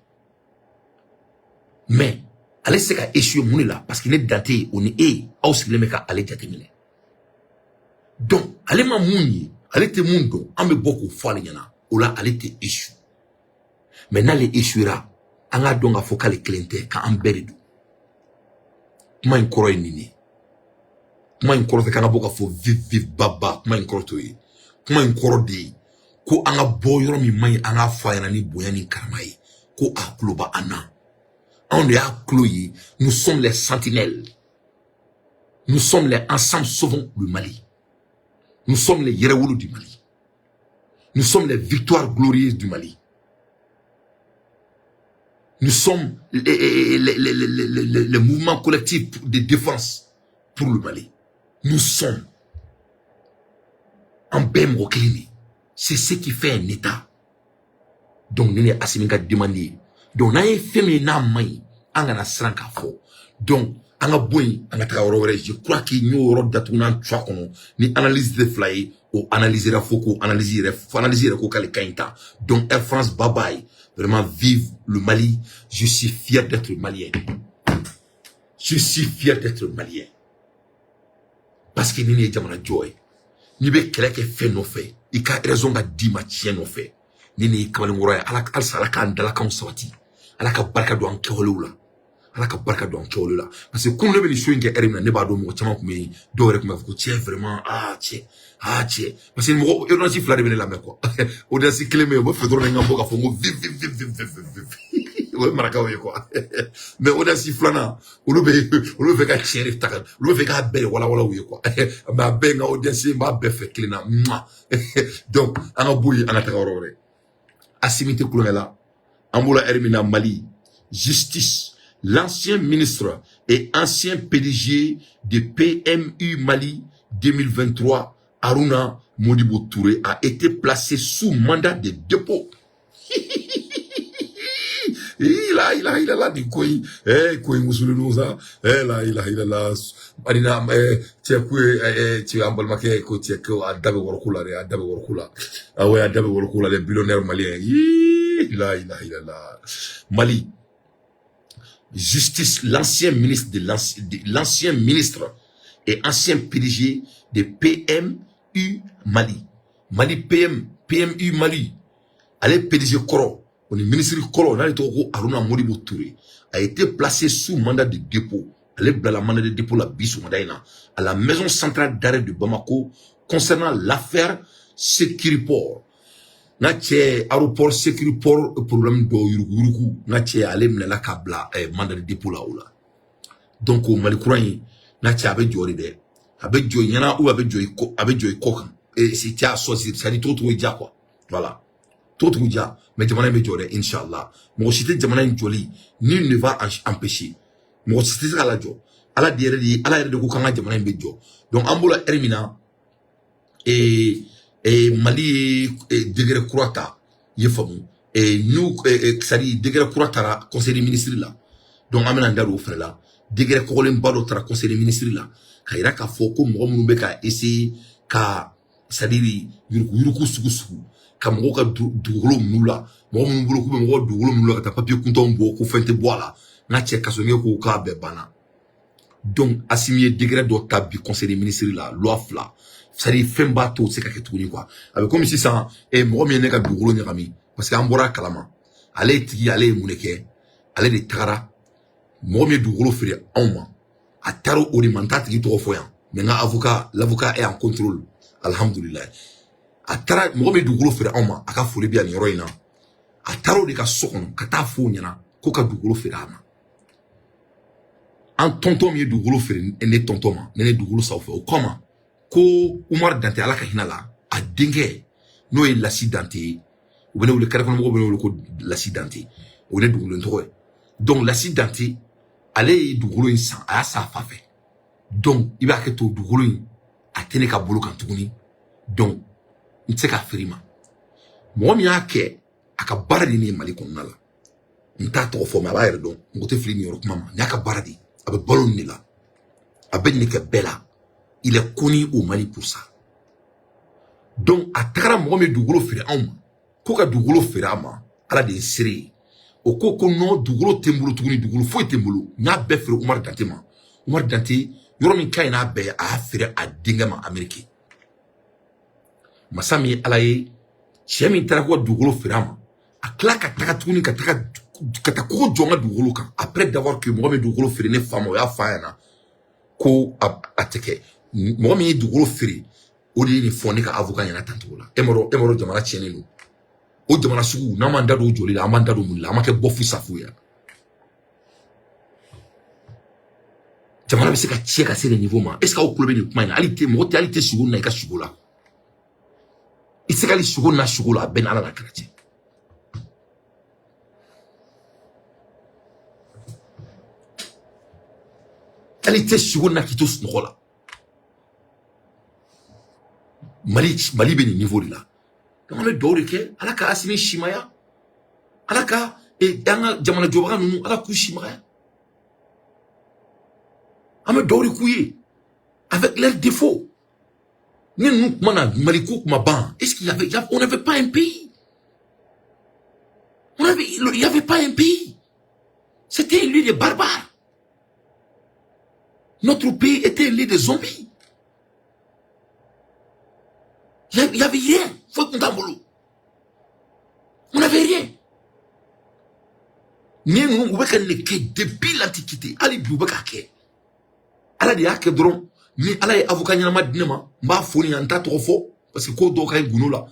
Mais Ale tɛ se ka échouer. Mun de la? Parce que ne dan tɛ yen, o ni e, aw sigilen bɛ ka ale jateminɛ. Donc ale ma mun ye, ale tɛ mun dɔn, an bɛ bɔ k'o fɔ ale ɲɛna. O la ale tɛ échouer. Mais n'ale échouera, an k'a dɔn k'a fɔ k'ale kelen tɛ, k'an bɛɛ de don. Kuma in kɔrɔ ye nin de ye. Kuma in kɔrɔ tɛ k'an ka bɔ k'a fɔ vive vive baba. Kuma in kɔrɔ t'o ye. Kuma in kɔrɔ de ye ko an ka bɔ yɔrɔ min man ɲi, an k'a fɔ a ɲɛna ni bonya ni karama ye ko a tulo b'an na. Anw de y'a tulo ye. Nous sommes les sentinelles, nous sommes les Ensemble Sauvons le Mali, nous sommes les Yɛrɛwolo du Mali, nous sommes les victoires glorieuses du Mali, nous sommes les mouvements collectifs de défense pour le Mali. Nous sommes an bɛɛ mɔgɔ kelen de. C'est ce qui fait un État. Donc ne ye Assimi ka demande ye. Donc n'an ye fɛn min ye n'a man ɲi, an kana siran k'a fɔ. Donc an ka bɔ yen, an ka taga yɔrɔ wɛrɛ. Je crois que n y'o yɔrɔ datugu n'an cuwa kɔnɔ ni analyse tɛ fila ye. O analyse la fo k'o analyse yɛrɛ, fo analyse yɛrɛ ko k'ale ka ɲi tan. Donc Air France, bye bye. Vraiment, vive le Mali. Je suis fier d'être malien, je suis fier d'être malien, parce que nin de ye jamana jɔ ye. N'i bɛ kɛlɛ kɛ fɛn nɔfɛ, i ka raison ka d'i ma tiɲɛ nɔfɛ. Ni nin ye kamalenkɔrɔ ye, Ala halisa, Ala k'an dalakanw sabati, Ala ka barika don an kɛwalew la, Ala ka barika don an kɛwalew la. Parce que kunun ne bɛ nin so in kɛ ɛri min na, ne b'a dɔn mɔgɔ caman tun bɛ yen, dɔw yɛrɛ tun b'a fɔ ko cɛ, vraiment, ah cɛ, ah cɛ. Parce que mɔgɔ audience fila de bɛ ne lamɛn quoi. Audience kelen bɛ yen, u bɛ fɛ dɔrɔn ne ka bɔ k'a fɔ ko vive vive vive vive vive vive, o ye marakaw ye quoi. Mais audience filanan, olu bɛ fɛ ka tiɲɛ de ta ka olu bɛ fɛ k'a bɛɛ de walawala u ye quoi. Mais a bɛɛ ye n ka audience ye, n b'a bɛɛ fɛ kelen na. Donc an ka bɔ yen, an ka taga yɔrɔ wɛrɛ. Assimi tɛ kulonkɛ la. An b'o la ɛri min na, Mali justice: l'ancien ministre et ancien PDG de PMU Mali 2023, Aruna Modibo Touré, a été placé sous mandat de dépôt. Il a là, nin ko in, ko in musulen don sa. La ilaha illallah. Alina, cɛ ko ye, cɛ, an balimakɛ ko cɛ ko a da bɛ wɔrɔku la dɛ, a da bɛ wɔrɔku la. Ah ouais, a da bɛ wɔrɔku la dɛ, billionnaire malien. La ilaha illallah. Mali justice: l'ancien ministre et ancien PDG de PMU Mali. Mali PM, PMU Mali. Ale PDG kɔrɔ, o ni ministre kɔrɔ, n'ale tɔgɔ ko Aruna Modibo Touré, a été placé sous mandat de dépôt. Ale bilala mandat de dépôt la bi sɔgɔmada in na à la maison centrale d'arrêt de Bamako concernant l'affaire Sécuriport. N ka cɛ, aéroport Sécuriport problème dɔw yuruguyurugu, n ka cɛ, ale minɛla ka bila mandat de dépôt la o la. Donc o Mali kura in, n ka cɛ, a bɛ jɔ de dɛ, a bɛ jɔ i ɲɛna ou a bɛ jɔ i kɔ, a bɛ jɔ i kɔ kan. Et si tu as choisi, c'est à dire cogo cogo i diya quoi. Voilà, cogo cogo diya, mais jamana in bɛ jɔ dɛ, inshallah. Mɔgɔ si tɛ jamana in jɔli, nul ne va empêcher. Mɔgɔ si tɛ se k'a lajɔ. Ala de yɛrɛ de, Ala yɛrɛ de ko k'an ka jamana in bɛ jɔ. Donc an b'o la ɛri min na, Mali ye décret kura ta, i ye faamu, n'u, c'est à dire décret kura taara conseil des ministres la. Donc an bɛna n da don o fɛnɛ la. Décret kɔgɔlenba dɔ taara conseil des ministres la ka yira k'a fɔ ko mɔgɔ minnu bɛ ka essayer ka, c'est à dire yuruguyurugu sugu sugu ka mɔgɔw ka dugukolo minnu la, mɔgɔ minnu bolo k'u bɛ mɔgɔw dugukolo minnu la ka taa papiye kuntanw bɔ ko fɛn tɛ bɔ a la, n ka cɛ, kasoɲɛ ko k'a bɛɛ banna. Donc Assimi ye décret dɔ ta bi conseil des ministres la, loi fila, c'est à dire fɛn b'a to o tɛ se ka kɛ tuguni quoi. A bɛ komi sisan mɔgɔ min ye ne ka dugukolo ɲagami, parce que an bɔra a kalama, ale tigi, ale ye mun de kɛ? Ale de tagara mɔgɔ min ye dugukolo feere anw ma, a taara o de ma. N t'a tigi tɔgɔ fɔ yan, mais n ka avocat, l'avocat est en contrôle, alhamdulilayi. A taara mɔgɔ min ye dugukolo feere anw ma, a ka foli bɛ yan nin yɔrɔ in na. A taara o de ka so kɔnɔ ka taa fɔ o ɲɛna ko ka dugukolo feere a ma. An tɔntɔn min ye dugukolo feere ne tɔntɔn ma, ne dugukolo san o fɛ, o kama ko Umar Dante, Ala ka hinɛ la, a denkɛ n'o ye Lasi Dante ye, u bɛ ne wele, kare kɔnɔmɔgɔw bɛ ne wele ko Lasi Dante, o ye ne dugukolo tɔgɔ ye. Donc Lasi Dante, ale ye dugukolo in san, a y'a san a fa fɛ. Donc i b'a kɛ to dugukolo in a tɛ ne ka bolo kan tuguni, donc n tɛ se k'a feere i ma. Mɔgɔ min y'a kɛ, a ka baara de ye Mali kɔnɔna la, n t'a tɔgɔ fɔ, mais a b'a yɛrɛ dɔn. Mɔgɔ tɛ fili nin yɔrɔ kuma ma. Nin y'a ka baara de ye, a bɛ balo nin de la, a bɛ nin de kɛ bɛɛ la. Il est connu au Mali pour ça. Donc a tagara mɔgɔ min dugukolo feere anw ma ko ka dugukolo feere a ma, Ala de ye seere ye. O ko ko non, dugukolo tɛ n bolo tuguni, dugukolo foyi tɛ n bolo, n y'a bɛɛ feere Umaru Dante ma. Umaru Dante, yɔrɔ min ka ɲi n'a bɛɛ ye, a y'a feere a denkɛ ma Ameriki. Masa min ye Ala ye, cɛ min taara ko ka dugukolo feere a ma, a tila ka taga tuguni ka taga ka taa kogo jɔ n ka dugukolo kan, après d'avoir que mɔgɔ min dugukolo feere ne fa ma, o y'a f'a ɲɛna ko a tɛ kɛ. Mɔgɔ min ye dugukolo feere, o de ye nin fɔ ne ka avocat ɲɛna tancogo la. E m'a dɔn, e m'a dɔn, jamana tiɲɛnen don. O jamana sugu, n'an m'an da don o joli la, an b'an da don mun la? An ma kɛ bɔfu safu ye. Jamana bɛ se ka tiɲɛ ka se nin niveau ma? Est ce que aw tulo bɛ nin kuma in na? Hali tɛ mɔgɔ tɛ, hali tɛ sogo na i ka sogo la, i tɛ se ka hali sogo na sogo la. A bɛɛ ni Ala la kɛlɛ cɛ. Hali tɛ sogo na k'i to sunɔgɔ la. Mali bɛ nin niveau de la. Donc an bɛ dugawu de kɛ, Ala ka Asimi simaya, Ala ka an ka jamana jɔbaga ninnu, Ala k'u simaya. An bɛ dugawu de k'u ye avec leurs défauts. Ni ninnu kuma na Mali ko kuma ban, est-ce qu'il y avait, on n'avait pas un pays, on avait, il y avait pas un pays, c'était un lieu de barbares. Notre pays était un lieu de zombies. Il y avait rien. Faut qu'on t'en. On n'avait rien. Ni ninnu u bɛ ka nin kɛ depuis l'antiquité, hali bi u bɛ k'a kɛ. Ala de y'a kɛ dɔrɔn. Ni Ala ye avocat ɲɛnama di ne ma, n b'a fo nin, n t'a tɔgɔ fɔ parce que ko dɔw ka ɲi gundo la.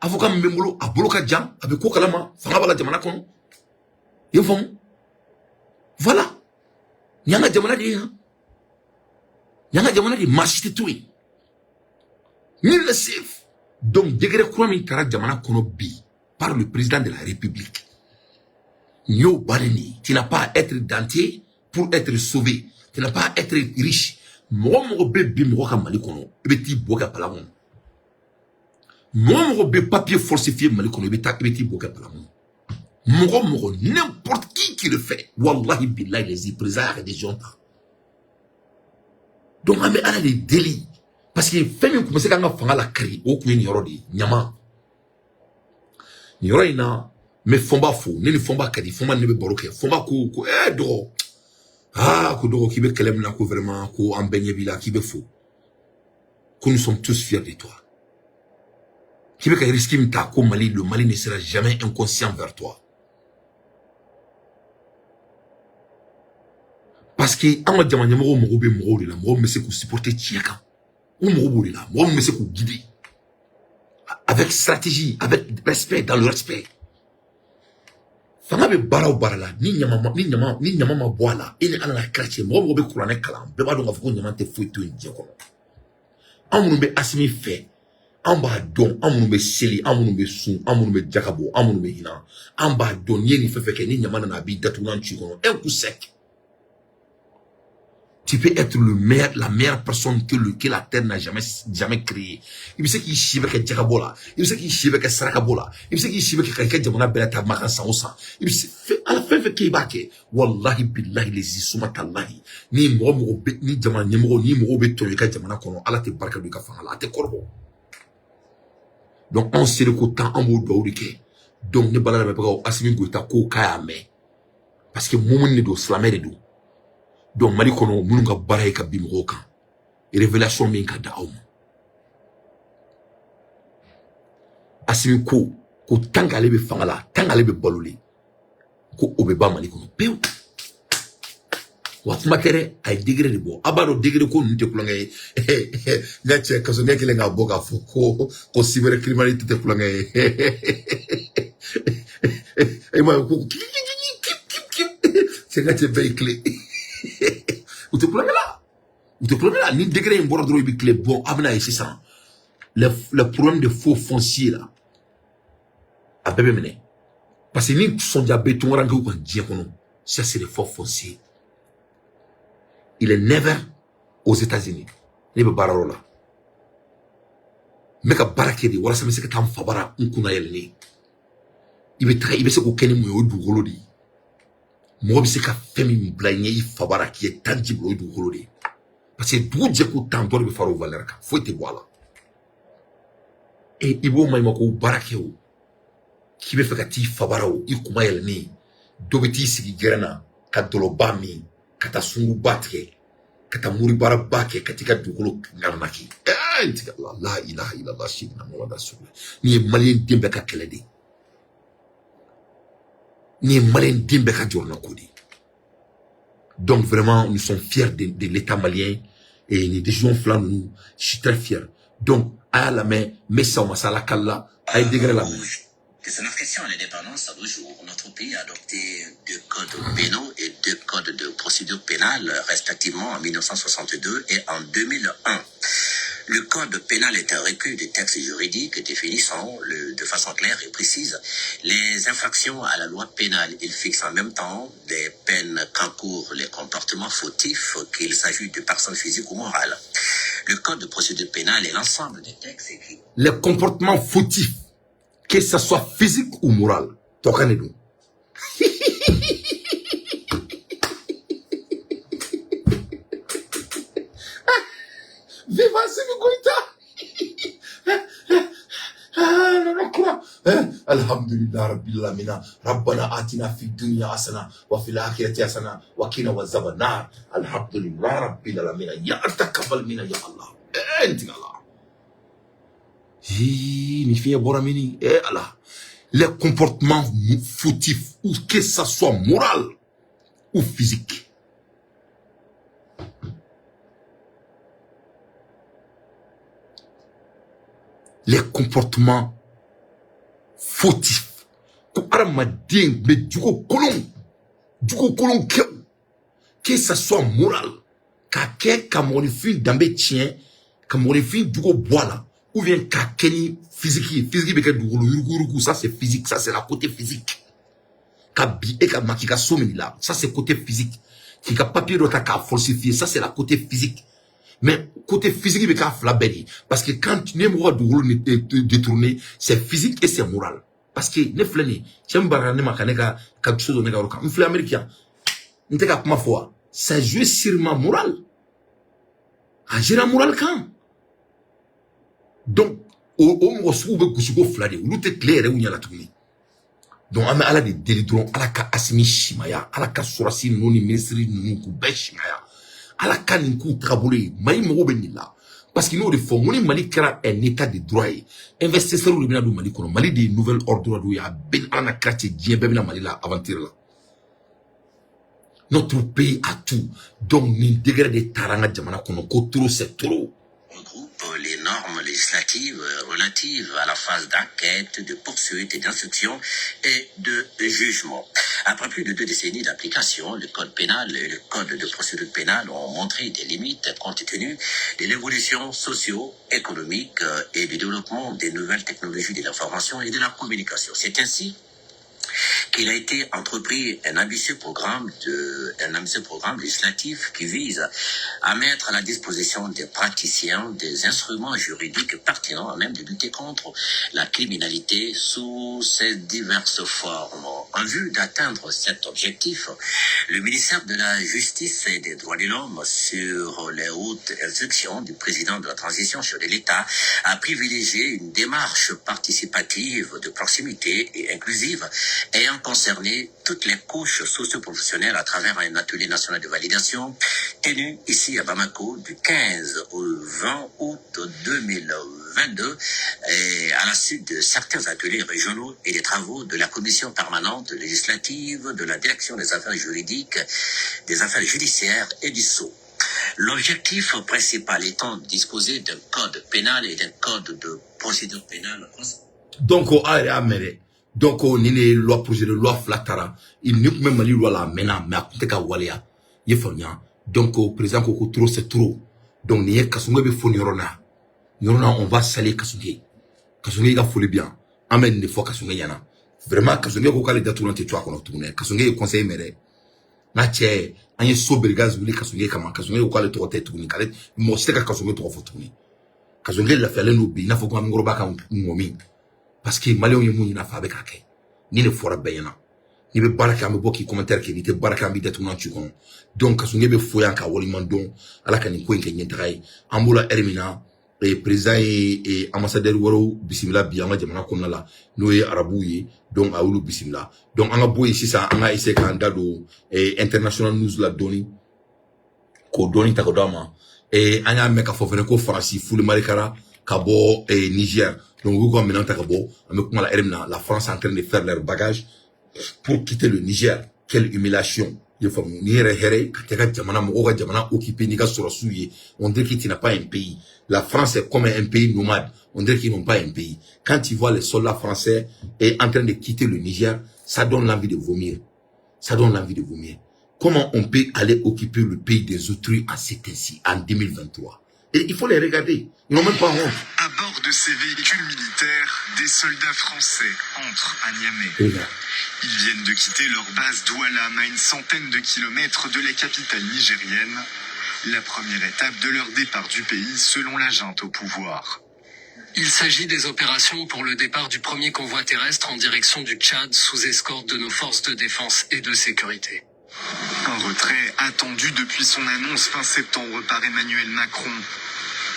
Avocat min bɛ n bolo, a bolo ka jan, a bɛ ko kalama, fanga b'a la jamana kɔnɔ. I y'a faamu? Voilà, nin y'an ka jamana de ye han, nin y'an ka jamana de ye, maa si tɛ to yen. Nul n'est safe. Donc degré kura min taara jamana kɔnɔ bi par le président de la République, nin y'o bannen de ye. Tu n'as pas à être dentier pour être sauvé, tu n'as pas à être riche. Mɔgɔ mɔgɔ bɛ bi mɔgɔ ka Mali kɔnɔ, i bɛ t'i bɔ kɛ palan kɔnɔ. Mɔgɔ mɔgɔ bɛ papier falsifié Mali kɔnɔ, i bɛ taa, i bɛ t'i bɔ kɛ palan kɔnɔ. Mɔgɔ mɔgɔ, n'importe qui le fait, wallahi billahi, les présidents y'a ka décision ta. Donc an bɛ Ala de deli, parce que fɛn min tun bɛ se k'an ka fanga lakari, o tun ye nin yɔrɔ de ye, ɲama nin yɔrɔ in na. N bɛ Fɔnba fo, ne ni Fɔnba ka di, Fɔnba ne bɛ baro kɛ. Fɔnba ko ko dɔgɔ, aa ko dɔgɔ, k'i bɛ kɛlɛ min na, ko vraiment, ko an bɛɛ ɲɛ b'i la, k'i bɛ fo, ko nous sommes tous fiers de toi, k'i bɛ ka risque min ta, ko Mali, le Mali ne sera jamais inconscient vers toi. Parce que an ka jama ɲɛmɔgɔw mago bɛ mɔgɔw de la, mɔgɔw min bɛ se k'u supporter tiɲɛ kan. U mago b'o de la, mɔgɔ min bɛ se k'u guider avec stratégie, avec respect, dans le respect. Fanga bɛ baara o baara la, ni ɲama ma, ni ɲama, ni ɲama ma bɔ a la, e ni Ala la kira cɛ, mɔgɔ mɔgɔ bɛ kuranɛ kalan, bɛɛ b'a dɔn k'a fɔ ko ɲama tɛ foyi to yen diɲɛ kɔnɔ. Anw minnu bɛ Asimi fɛ, an b'a dɔn, an minnu bɛ seli, an minnu bɛ sun, an minnu bɛ jaka bɔ, an minnu bɛ hinɛ, an b'a dɔn n'i ye nin fɛn fɛn kɛ, ni ɲama nana, a b'i datugulan ci kɔnɔ, un coup sec. Tu peux être le meilleur, la meilleure personne que la terre n'a jamais, jamais créée. I bɛ se k'i si bɛ kɛ jagabɔ la, i bɛ se k'i si bɛ kɛ sarakabɔ la, i bɛ se k'i si bɛ kɛ ka i ka jamana bɛɛ ta makan san o san. I bɛ se fɛn, ala fɛn fɛn k'i b'a kɛ. Wallahi billahi lezi suma talahi. Ni mɔgɔ mɔgɔ bɛ, ni jamana ɲɛmɔgɔ, ni mɔgɔw bɛ tɔɲɔ i ka jamana kɔnɔ, Ala tɛ barika don i ka fanga la, a tɛ kɔrɔbɔ. Donc anw sere ko tan, an b'o dugawu de kɛ. Donc ne bala lamɛnbagaw, Asimi Goyita ko k'a y'a mɛn. Parce que mumuni de don, silamɛ de don. Donc Mali kɔnɔ, minnu ka baara ye ka bin mɔgɔw kan, révélation min ka da aw ma. Asimi ko ko tant qu'ale bɛ fanga la, tant qu'ale bɛ balo le, ko o bɛ ban Mali kɔnɔ pewu. Wa kuma tɛ dɛ, a ye degré de bɔ. A b'a dɔn degré ko ninnu tɛ kulonkɛ ye. N ka cɛ kaso ne kɛlen k'a bɔ k'a fɔ ko ko cybercriminalité tɛ kulonkɛ ye. E m'a ye ko cɛ, n ka cɛ bɛɛ y'i tilen. U tɛ kulonkɛ la, u tɛ kulonkɛ la. Ni degré in bɔra dɔrɔn, i bɛ tilen. Bɔn, a bɛna ye sisan, le problème de faux foncier là, a bɛɛ bɛ minɛ. Parce que ni sɔnja bɛ tunkarankew kan diɲɛ kɔnɔ, ça c'est les faux fonciers. Il est never aux États-Unis. Ne bɛ baara yɔrɔ la, n bɛ ka baara kɛ de walasa n bɛ se ka taa n fa bara n kunna yɛlɛnnen. I bɛ taga, i bɛ se k'o kɛ ni mun ye? O ye dugukolo de ye. Mɔgɔ bɛ se ka fɛn min bila i ɲɛ i fa bara k'i ye tan ji bila, o ye dugukolo de ye. Parce que dugu jɛ ko tan, dɔ de bɛ fara o valeur kan, foyi tɛ bɔ a la. E i b'o maɲumako baara kɛ o, k'i bɛ fɛ ka t'i fa bara o, i kuma yɛlɛnnen. Dɔ bɛ t'i sigi gɛrɛn na ka dɔlɔba min, ka taa sunguba tigɛ, ka taa moribaaraba kɛ, ka t'i ka dugukolo ŋaranaki. N tigɛ la, la ilaha illallah sidina Muhammad rasulullah. Nin ye maliyɛn den bɛɛ ka kɛlɛ de ye. Nin ye maliyɛn den bɛɛ ka jɔrɔnako de ye. Donc vraiment, nous sommes fiers de l'État malien et les décisions fila ninnu, je suis très fier. Donc a y'a lamɛn, n bɛ sa o ma se ala kali la, a ye degré lamɛn. De son accession à l'indépendance à nos jours, notre pays a adopté deux codes pénaux et deux codes de procédure pénale, respectivement en 1962 et en 2001. Le code pénal est un recueil de textes juridiques définissant de façon claire et précise les infractions à la loi pénale. Il fixe en même temps des peines qu'encourent les comportements fautifs, qu'il s'agisse de personnes physiques ou morales. Le code de procédure pénale est l'ensemble des textes qui... Les comportements fautifs, que ce soit physique ou moral, tɔkan de don. Viva Assimi Goïta! Alhamdulillah rabbil alamin. Rabbana atina fid dunya hasana wa fil akhirati hasana wa qina azaban nar. Alhamdulillah rabbil alamin. Ya taqabbal minna ya Allah. Eh ntigala. Hi, ni fiɲɛ bɔra mini. Eh Allah. Les comportements fautifs, ou que ça soit moral ou physique. Les comportements fautifs. Ko hadamaden bɛ jogo kolon, jogo kolon kɛ, que ça soit moral, k'a kɛ ka mɔgɔninfin danbe tiɲɛ, ka mɔgɔninfin jogo bɔ a la, ou bien k'a kɛ ni physique ye. Physique bɛ kɛ dugukolo yuruguyurugu, ça c'est physique, ça c'est la côté physique. Ka bi e ka ma k'i ka so minɛ la, ça c'est côté physique. K'i ka papier dɔ ta k'a falsifier, ça c'est la côté physique. Mais côté physique bɛ k'a fila bɛɛ de ye, parce que quand ne mɔgɔ ka dugukolo détourné, c'est physique et c'est moral. Parce que ne filɛ nin ye, cɛ min barika ne ma ka ne ka so dɔ ne ka yɔrɔ kan, n filɛ Amérique yan, n tɛ ka kuma fɔ wa, ça joue sur ma morale, a géré moral kan. Donc o mɔgɔ sugu bɛ gosi ko fila de, olu tɛ tile yɛrɛ u ɲɛ la tuguni. Donc an bɛ Ala de deli dɔrɔn, Ala ka Assimi simaya, Ala ka sɔrɔsi ninnu ni minisiri ninnu k'u bɛɛ simaya, Ala ka nin k'u tagabolo ye. Mali mago bɛ nin la, parce que n'o de fɔ, n ko ni Mali kɛra un état de droit ye, investisseurs de bɛna don Mali kɔnɔ. Mali de ye nouvel ordre de ye, a bɛɛ ni Ala na kira cɛ, diɲɛ bɛɛ bɛna Mali la aventure la. Notre pays a tout. Donc nin degré de taara an ka jamana kɔnɔ, ko trop c'est trop. Regroupe les normes législatives relatives à la phase d'enquête, de poursuite et d'instruction et de jugement. Après plus de 2 décennies d'application, le code pénal et le code de procédure pénale ont montré des limites compte tenu de l'évolution socio-économique et du développement des nouvelles technologies de l'information et de la communication. C'est ainsi qu'il a été entrepris un ambitieux programme législatif qui vise à mettre à la disposition des praticiens des instruments juridiques pertinents à même de lutter contre la criminalité sous ses diverses formes. En vue d'atteindre cet objectif, le ministère de la Justice et des Droits de l'Homme, sur les hautes instructions du président de la transition chef de l'État, a privilégié une démarche participative de proximité et inclusive ayant concerné toutes les couches socio-professionnelles à travers un atelier national de validation tenu ici à Bamako du 15 au 20 août 2022 et à la suite de certains ateliers régionaux et des travaux de la commission permanente législative, de la direction des affaires juridiques, des affaires judiciaires et du Sceau. L'objectif principal étant de disposer d'un code pénal et d'un code de procédure pénale. Donc, a yɛrɛ y'a mɛn dɛ. Donc nin de ye loi, projet de loi fila taara nin tun bɛ Mali loi la a mɛnna, mais a tun tɛ ka waleya, i ye faamuya. Donc président ko ko trop c'est trop. Donc nin ye Kassogué bɛ fo nin yɔrɔ la, nin yɔrɔ la on va saluer Kassogué. Kassogué ka foli bi yan, an bɛ nin de fɔ Kassogué ɲɛna. Vraiment Kassogué ko k'ale datugulan tɛ to a kɔnɔ tuguni. Kassogué ye conseil mɛn dɛ, n'a cɛ an ye so brigade wuli Kassogué kama. Kassogué ko k'ale tɔgɔ tɛ tuguni, k'ale mɔgɔ si tɛ ka Kassogué tɔgɔ fɔ tuguni. Kassogué lafiyalen don bi i n'a fɔ ko an kɔrɔba ka ŋɔmi, parce que maliyɛnw ye mun ɲini a fɛ, a bɛ k'a kɛ. Ni ne fɔra bɛɛ ɲɛna, n'i bɛ baara kɛ an bɛ bɔ k'i commentaire kɛ, n'i tɛ baara kɛ an b'i datugulan ci kɔnɔ. Donc Kassogué bɛ fo yan k'a waleɲuman dɔn, Ala ka nin ko in kɛ ɲɛtaga ye. An b'o la ɛri min na, Et président ye ambassadeur wɛrɛw bisimila bi an ka jamana kɔnɔna la, n'o ye arabuw ye. Donc a y'olu bisimila. Donc an ka bɔ yen sisan, an ka essayer k'an da don international news la dɔɔni, k'o dɔɔni ta ka d'an ma. An y'a mɛn k'a fɔ fɛnɛ ko Faransi fulumarikara ka bɔ Niger. Donc u y'u ka minɛn ta ka bɔ. An bɛ kuma la heure min na, la France est en train de faire leur bagage pour quitter le Niger. Quelle humiliation! I y'a faamu, ni yɛrɛ hɛrɛ ka tɛ ka jamana mɔgɔw ka jamana occupé n'i ka sɔrɔsiw ye, on dirait que tu n'as pas un pays. La France est comme un pays nomade, on dirait qu'ils n'ont pas un pays. Quand tu vois les soldats français est en train de quitter le Niger, ça donne l'envie de vomir, ça donne l'envie de vomir. Comment on peut aller occuper le pays des autrui en cet ainsi en 2023? Et il faut les regarder, ils n'ont même pas honte. À bord de ces véhicules militaires, des soldats français entrent à Niamey. Regarde. Ils viennent de quitter leur base d'Ouallam, à une centaine de kilomètres de la capitale nigérienne. La première étape de leur départ du pays, selon la junte au pouvoir. Il s'agit des opérations pour le départ du premier convoi terrestre en direction du Tchad sous escorte de nos forces de défense et de sécurité. Un retrait attendu depuis son annonce fin septembre par Emmanuel Macron.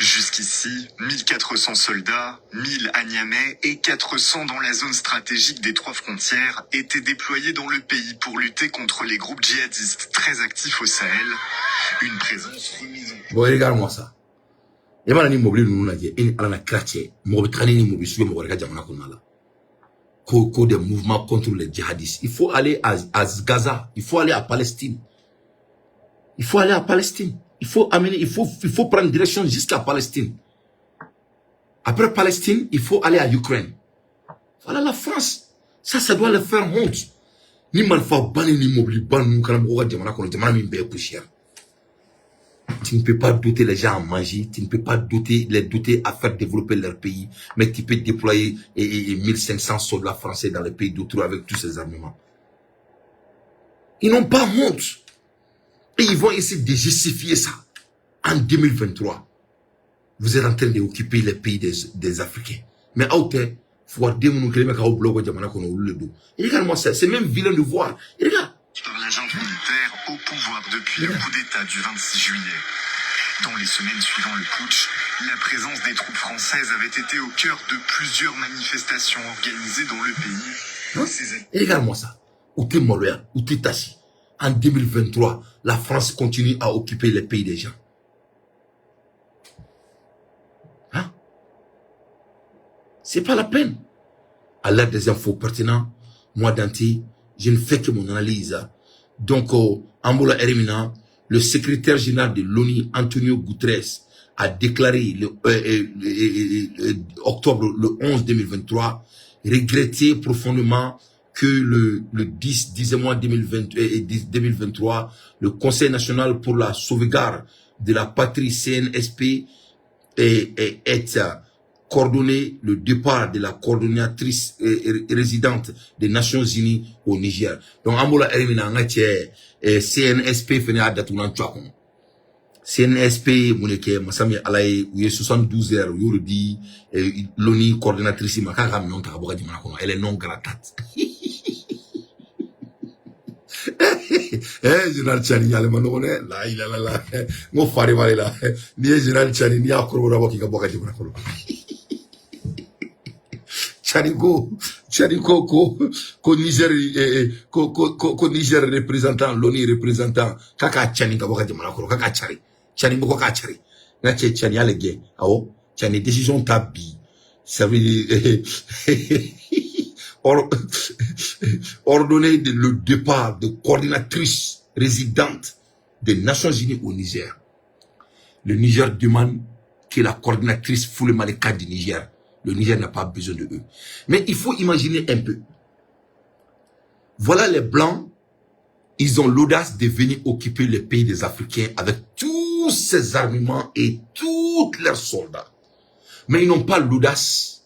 Jusqu'ici, 1400 soldats, 1000 à Niamey et 400 dans la zone stratégique des trois frontières étaient déployés dans le pays pour lutter contre les groupes djihadistes très actifs au Sahel. Une présence remise en Bon, regarde-moi ça. I mana ni mobili ninnu lajɛ, e ni Ala na kira cɛ, mɔgɔ bɛ taga ni mobili sugu ye mɔgɔ wɛrɛ ka jamana kɔnɔna la ko des mouvements contre les djihadistes? Il faut aller à Gaza, il faut aller à Palestine, il faut aller à Palestine, il faut amener, il faut prendre direction jusqu'à Palestine. Après Palestine, il faut aller à Ukraine. Voilà la France. Ça doit leur faire honte. Ni marifa ba ni mobili ba ninnu kana mɔgɔw ka jamana kɔnɔ, jamana min bɛɛ ye poussière. Tu ne peux pas doter les gens à manger, tu ne peux pas les doter à faire développer leur pays, mais tu peux déployer et 1500 soldats français dans les pays d'autrui avec tous ces armements. Ils n'ont pas honte. Et ils vont essayer de justifier ça. En 2023, vous êtes en train d'occuper les pays des Africains. Mais aw tɛ fugariden minnu kɛlen bɛ k'aw bila u ka jamana kɔnɔ, olu de don. Et regarde-moi ça, c'est même vilain de voir. Et regarde. Par la junte militaire au pouvoir depuis le coup d'État du 26 juillet. Dans les semaines suivant le putsch, la présence des troupes françaises avait été au cœur de plusieurs manifestations organisées dans le pays. Hein? Ces Et regarde-moi ça. U tɛ maloya, u tɛ tasi. En 2023, la France continue à occuper les pays des gens. Hein? C'est pas la peine. À l'aide des infos pertinentes, moi, Dante, je ne fais que mon analyse. Donc, an b'o la heure min na, le secrétaire général de l'ONU, Antonio Guterres, a déclaré le octobre le 11 2023, regretter profondément que le 10 10 mois 2020, 2023, le Conseil national pour la sauvegarde de la patrie CNSP est coordonné le départ de la coordonnatrice résidente des Nations Unies au Niger. Donc, an b'o la heure min na, an ka cɛ CNSP fɛnɛ y'a datugulan to a kɔnɔ. CNSP ye mun de kɛ? Masa min ye Ala ye, u ye 72 heures, u y'o de di l'ONU coordonnatrice ma k'a ka minɛnw ta ka bɔ ka jamana kɔnɔ. Elle est non grata. Eh, général Tchani, ale ma nɔgɔn dɛ. La ilaha illallah. N ko fa de b'ale la. N'i ye général Tchani, n'i y'a kɔrɔbɔ bɔ k'i ka bɔ ka jamana kɔnɔ. Tchani ko ko Niger ko Niger représentant, l'ONU représentant, k'a k'a cani ka bɔ ka jamana kɔnɔ, k'a k'a cari. Tchani ko k'a cari. N ka cɛ Tchani y'ale gɛn. Awɔ, Tchani décision ta bi. Ça veut dire ordonner le départ de coordinatrice résidente des Nations Unies au Niger. Le Niger demande que la coordinatrice foule Malika du Niger. Le Niger n'a pas besoin de eux. Mais il faut imaginer un peu. Voilà les Blancs, ils ont l'audace de venir occuper le pays des Africains avec tous ces armements et tous leurs soldats. Mais ils n'ont pas l'audace,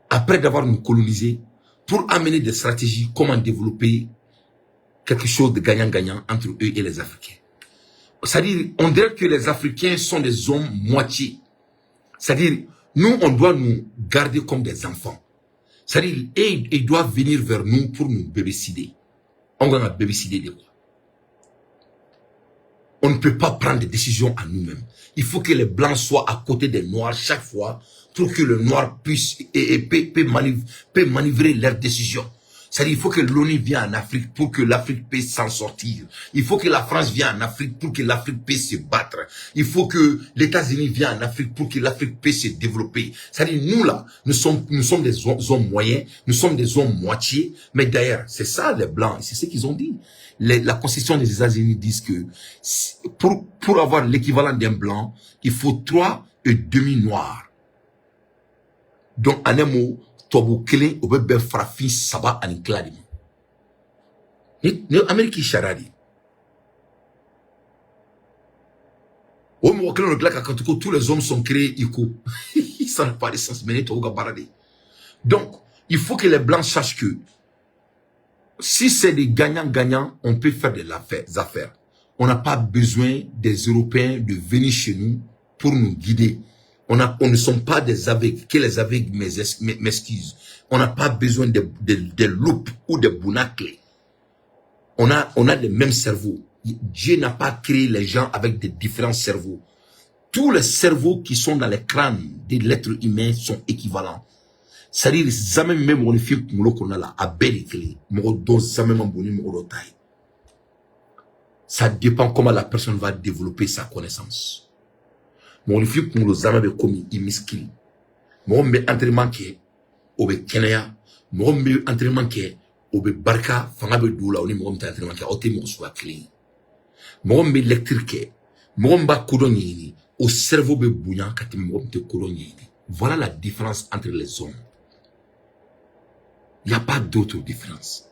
après d'avoir nous colonisés, pour amener des stratégies, comment développer quelque chose de gagnant-gagnant entre eux et les Africains. C'est-à-dire, on dirait que les Africains sont des hommes moitié. C'est-à-dire, nous, on doit nous garder comme des enfants. C'est-à-dire, et ils doivent venir vers nous pour nous babysitter. On va babysitter de quoi? On ne peut pas prendre des décisions à nous-mêmes. Il faut que les blancs soient à côté des noirs chaque fois pour que le noir puisse et peut manœuvrer leurs décisions. C'est-à-dire, il faut que l'ONU vienne en Afrique pour que l'Afrique puisse s'en sortir. Il faut que la France vienne en Afrique pour que l'Afrique puisse se battre. Il faut que les États-Unis viennent en Afrique pour que l'Afrique puisse se développer. C'est-à-dire, nous là, nous sommes des hommes moyens, nous sommes des hommes moitiés. Mais d'ailleurs, c'est ça les Blancs, c'est ce qu'ils ont dit. La Constitution des États-Unis dit que pour avoir l'équivalent d'un blanc, il faut 3,5 noirs. Donc, en un mot, tubabu kelen o bɛ bɛn farafin saba ani tila de ma. Ni Amérique sariya de ye, o mɔgɔ kelen de dilan ka kan ko tous les hommes sont créés égaux. Ça n'a pas de sens, mais ni tubabu ka baara de ye. Donc il faut que les blancs sachent que si c'est des gagnants-gagnants, on peut faire des affaires. On n'a pas besoin des Européens de venir chez nous pour nous guider. On ne sommes pas des aveugles, que les aveugles m'excusent. On n'a pas besoin de loupes ou de bounaclés. On a les mêmes cerveaux. Dieu n'a pas créé les gens avec des différents cerveaux. Tous les cerveaux qui sont dans les crânes de l'être humain sont équivalents. C'est-à-dire, jamais même mɔgɔninfin kunkolo kɔnɔna la, a bɛɛ de ye kelen ye. Mɔgɔ dɔ jamais man bon ni mɔgɔ dɔ ta ye. Ça dépend comment la personne va développer sa connaissance. Mɔgɔninfin kunkolo zamɛ bɛ komi i miskili. Mɔgɔ min bɛ entraînement kɛ, o bɛ kɛnɛya. Mɔgɔ min bɛ entraînement kɛ, o bɛ barika, fanga bɛ don o la, o ni mɔgɔ min tɛ entraînement kɛ, aw tɛ mɔgɔ suguya kelen ye. Mɔgɔ min bɛ lecture kɛ, mɔgɔ min b'a kodɔn ɲɛɲini, o cerveau bɛ bonya ka tɛmɛ mɔgɔ min tɛ kodɔn ɲɛɲini. Voilà la différence entre les hommes. Il n'y a pas d'autre différence.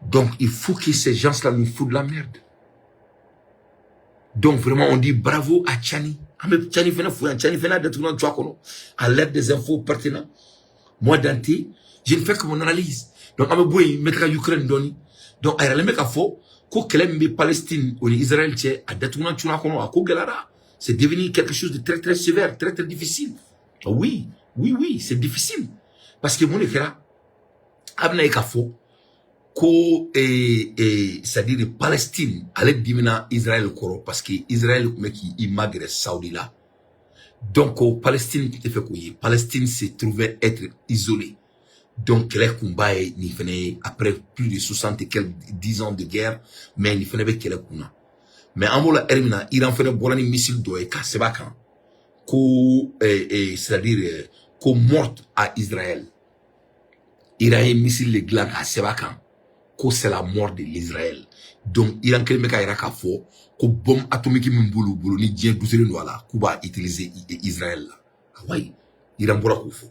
Donc, il faut que ces gens-là nous foutent de la merde. Donc, vraiment, on dit bravo à Tchani. Tchani fana fo yan, Tchani fana datugulan tu kɔnɔ à l'aide des infos pertinentes. Moi, Dante, je ne fais que mon analyse. Donc, an bɛ bɔ yen, n bɛ taga Ukraine dɔɔni. Donc, a yɛrɛ bɛ k'a fɔ ko kɛlɛ min bɛ Palestine o ni Israël cɛ, a datugulan cunna kɔnɔ, a ko gɛlɛyara. C'est devenu quelque chose de très, très sévère, très, très difficile. Ah oui, oui, oui, c'est difficile. Parce que mun de kɛra? A bɛna ye k'a fɔ ko c'est-à-dire Palestine ale dimina Israël kɔrɔ parce que Israël tun bɛ k'i magɛrɛ Saudi la. Donc Palestine tun tɛ fɛ k'o ye. Palestine se trouvait être isolée. Donc kɛlɛ kunba ye nin fɛnɛ ye après plus de 60 et quelques 10 ans de guerre, mais nin fɛnɛ bɛ kɛlɛ kun na. Mais an b'o la heure min na, Iran fɛnɛ bɔra ni missile dɔ ye k'a sɛbɛn a kan ko c'est-à-dire ko morte à Israël. Iran ye missile de dilan k'a sɛbɛn a kan ko c'est la mort de l'Israël. Donc Iran kelen bɛ k'a yira k'a fɔ ko bombe atomique min b'olu bolo ni diɲɛ duselen don a la, k'u b'a utiliser Israël la. Awayi, Iran bɔra k'o fɔ.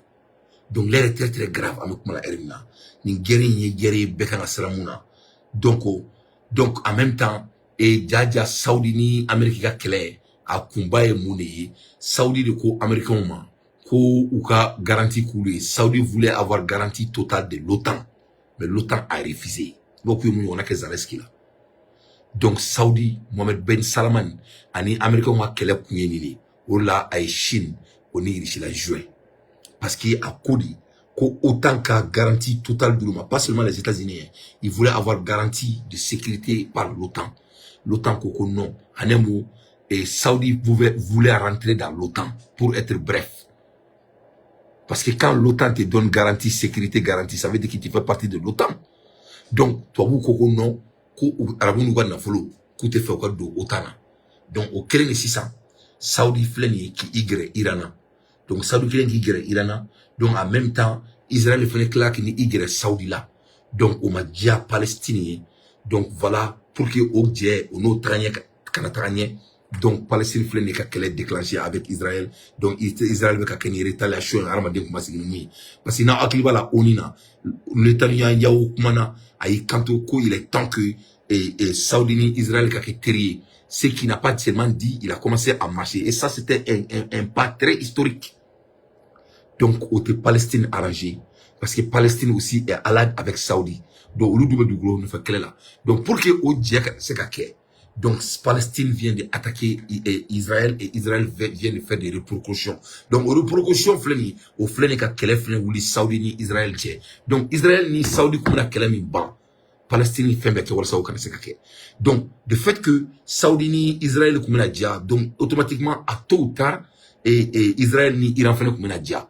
Donc l'heure est très très grave, an bɛ kuma la heure min na. Nin guerre in ye guerre ye bɛɛ kan ka siran mun na. Donc en même temps, et jaja Saudi ni Amérique ka kɛlɛ a kunba ye mun de ye? Saudi de ko Américains ma ko u ka garantie k'olu ye. Saudi voulait avoir garantie totale de l'OTAN, mais l'OTAN a refusé. I b'a k'u ye mun ɲɔgɔnna kɛ Zelensky la. Donc Saudi, Mohamed Ben Salman ani Américains ka kɛlɛ kun ye nin de ye. O de la a ye Chine o ni Russie la joué. Parce que a ko de ko OTAN ka garantie totale d'olu ma, pas seulement les États-Unis, hein. Ils voulaient avoir garantie de sécurité par l'OTAN. L'OTAN ko ko non. En un mot, et Saudi voulait rentrer dans l'OTAN, pour être bref. Parce que quand l'OTAN te donne garantie, sécurité garantie, ça veut dire que tu fais partie de l'OTAN. Donc, tubabu ko ko non, ko arabu n'u ka nafolo, k'u tɛ fɛ u ka don OTAN na. Donc, o kɛlen de sisan, Saudi filɛ nin ye k'i gɛrɛ Iran na. Donc, Saudi kelen k'i gɛrɛ Iran na. Donc, en même temps, Israël fɛnɛ tila k'i gɛrɛ Saudi la. Donc, o ma diya Palestine ye. Donc, voilà, pour que o jɛ, o n'o taga ɲɛ kana taga ɲɛ. Donc, Palestine filɛ nin ye ka kɛlɛ déclencher avec Israël. Donc, Israël bɛ ka kɛ ni rétaliation ye, hadamaden kun ma sigi ni mun ye. Parce que n'aw hakili b'a la ONU na, Netanyahu kumana, a y'i kanto ko il est temps que Saudi ni Israël ka kɛ teri ye. Ce qui n'a pas seulement dit, il a commencé à marcher. Et ça, c'était un pas très historique. Donc, o tɛ Palestine arrangé. Parce que Palestine aussi est alliée avec Saudi. Donc, olu dun bɛ dugukolo nɔfɛ kɛlɛ la. Donc, pour que o jɛ ka se ka kɛ, donc Palestine vient d'attaquer Israël et Israël vient de faire des répercussions. Donc, o répercussions filɛ nin ye, o filɛ nin ka kɛlɛ filɛ wuli Saudi ni Israël cɛ. Donc, Israël ni Saudi kun bɛna kɛlɛ min ban, Palestine fɛn bɛɛ kɛ walasa o kana se ka kɛ. Donc de fait que Saudi ni Israël tun bɛna diya, donc automatiquement, à tôt ou tard, et Israël ni Iran fɛnɛ tun bɛna diya.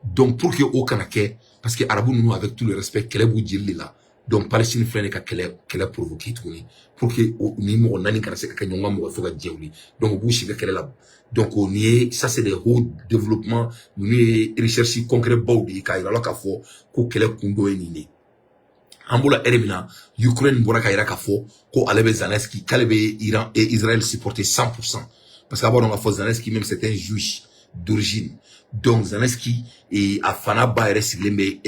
Donc pour que o kana kɛ, parce que arabu ninnu, avec tout le respect, kɛlɛ b'u jeli de la. Donc Palestine filɛ nin ka kɛlɛ provoquer tuguni pour que ni mɔgɔ naani kana se ka kɛ ɲɔgɔn ka mɔgɔ fo ka diɲɛ wuli. Donc u b'u si kɛ kɛlɛ la. Donc nin ye, ça c'est des hauts développements. Ninnu ye recherche concret baw de ye k'a yira la k'a fɔ ko kɛlɛ kun dɔ ye nin de ye. An bɔra ɛri min na, Ukraine bɔra ka yira k'a fɔ ko ale bɛ Zelensky, k'ale bɛ Iran et Israël supporter 100%, parce que a b'a dɔn k'a fɔ Zelensky même, c'est un juif d'origine. Donc Zelensky et a fana ba yɛrɛ sigilen bɛ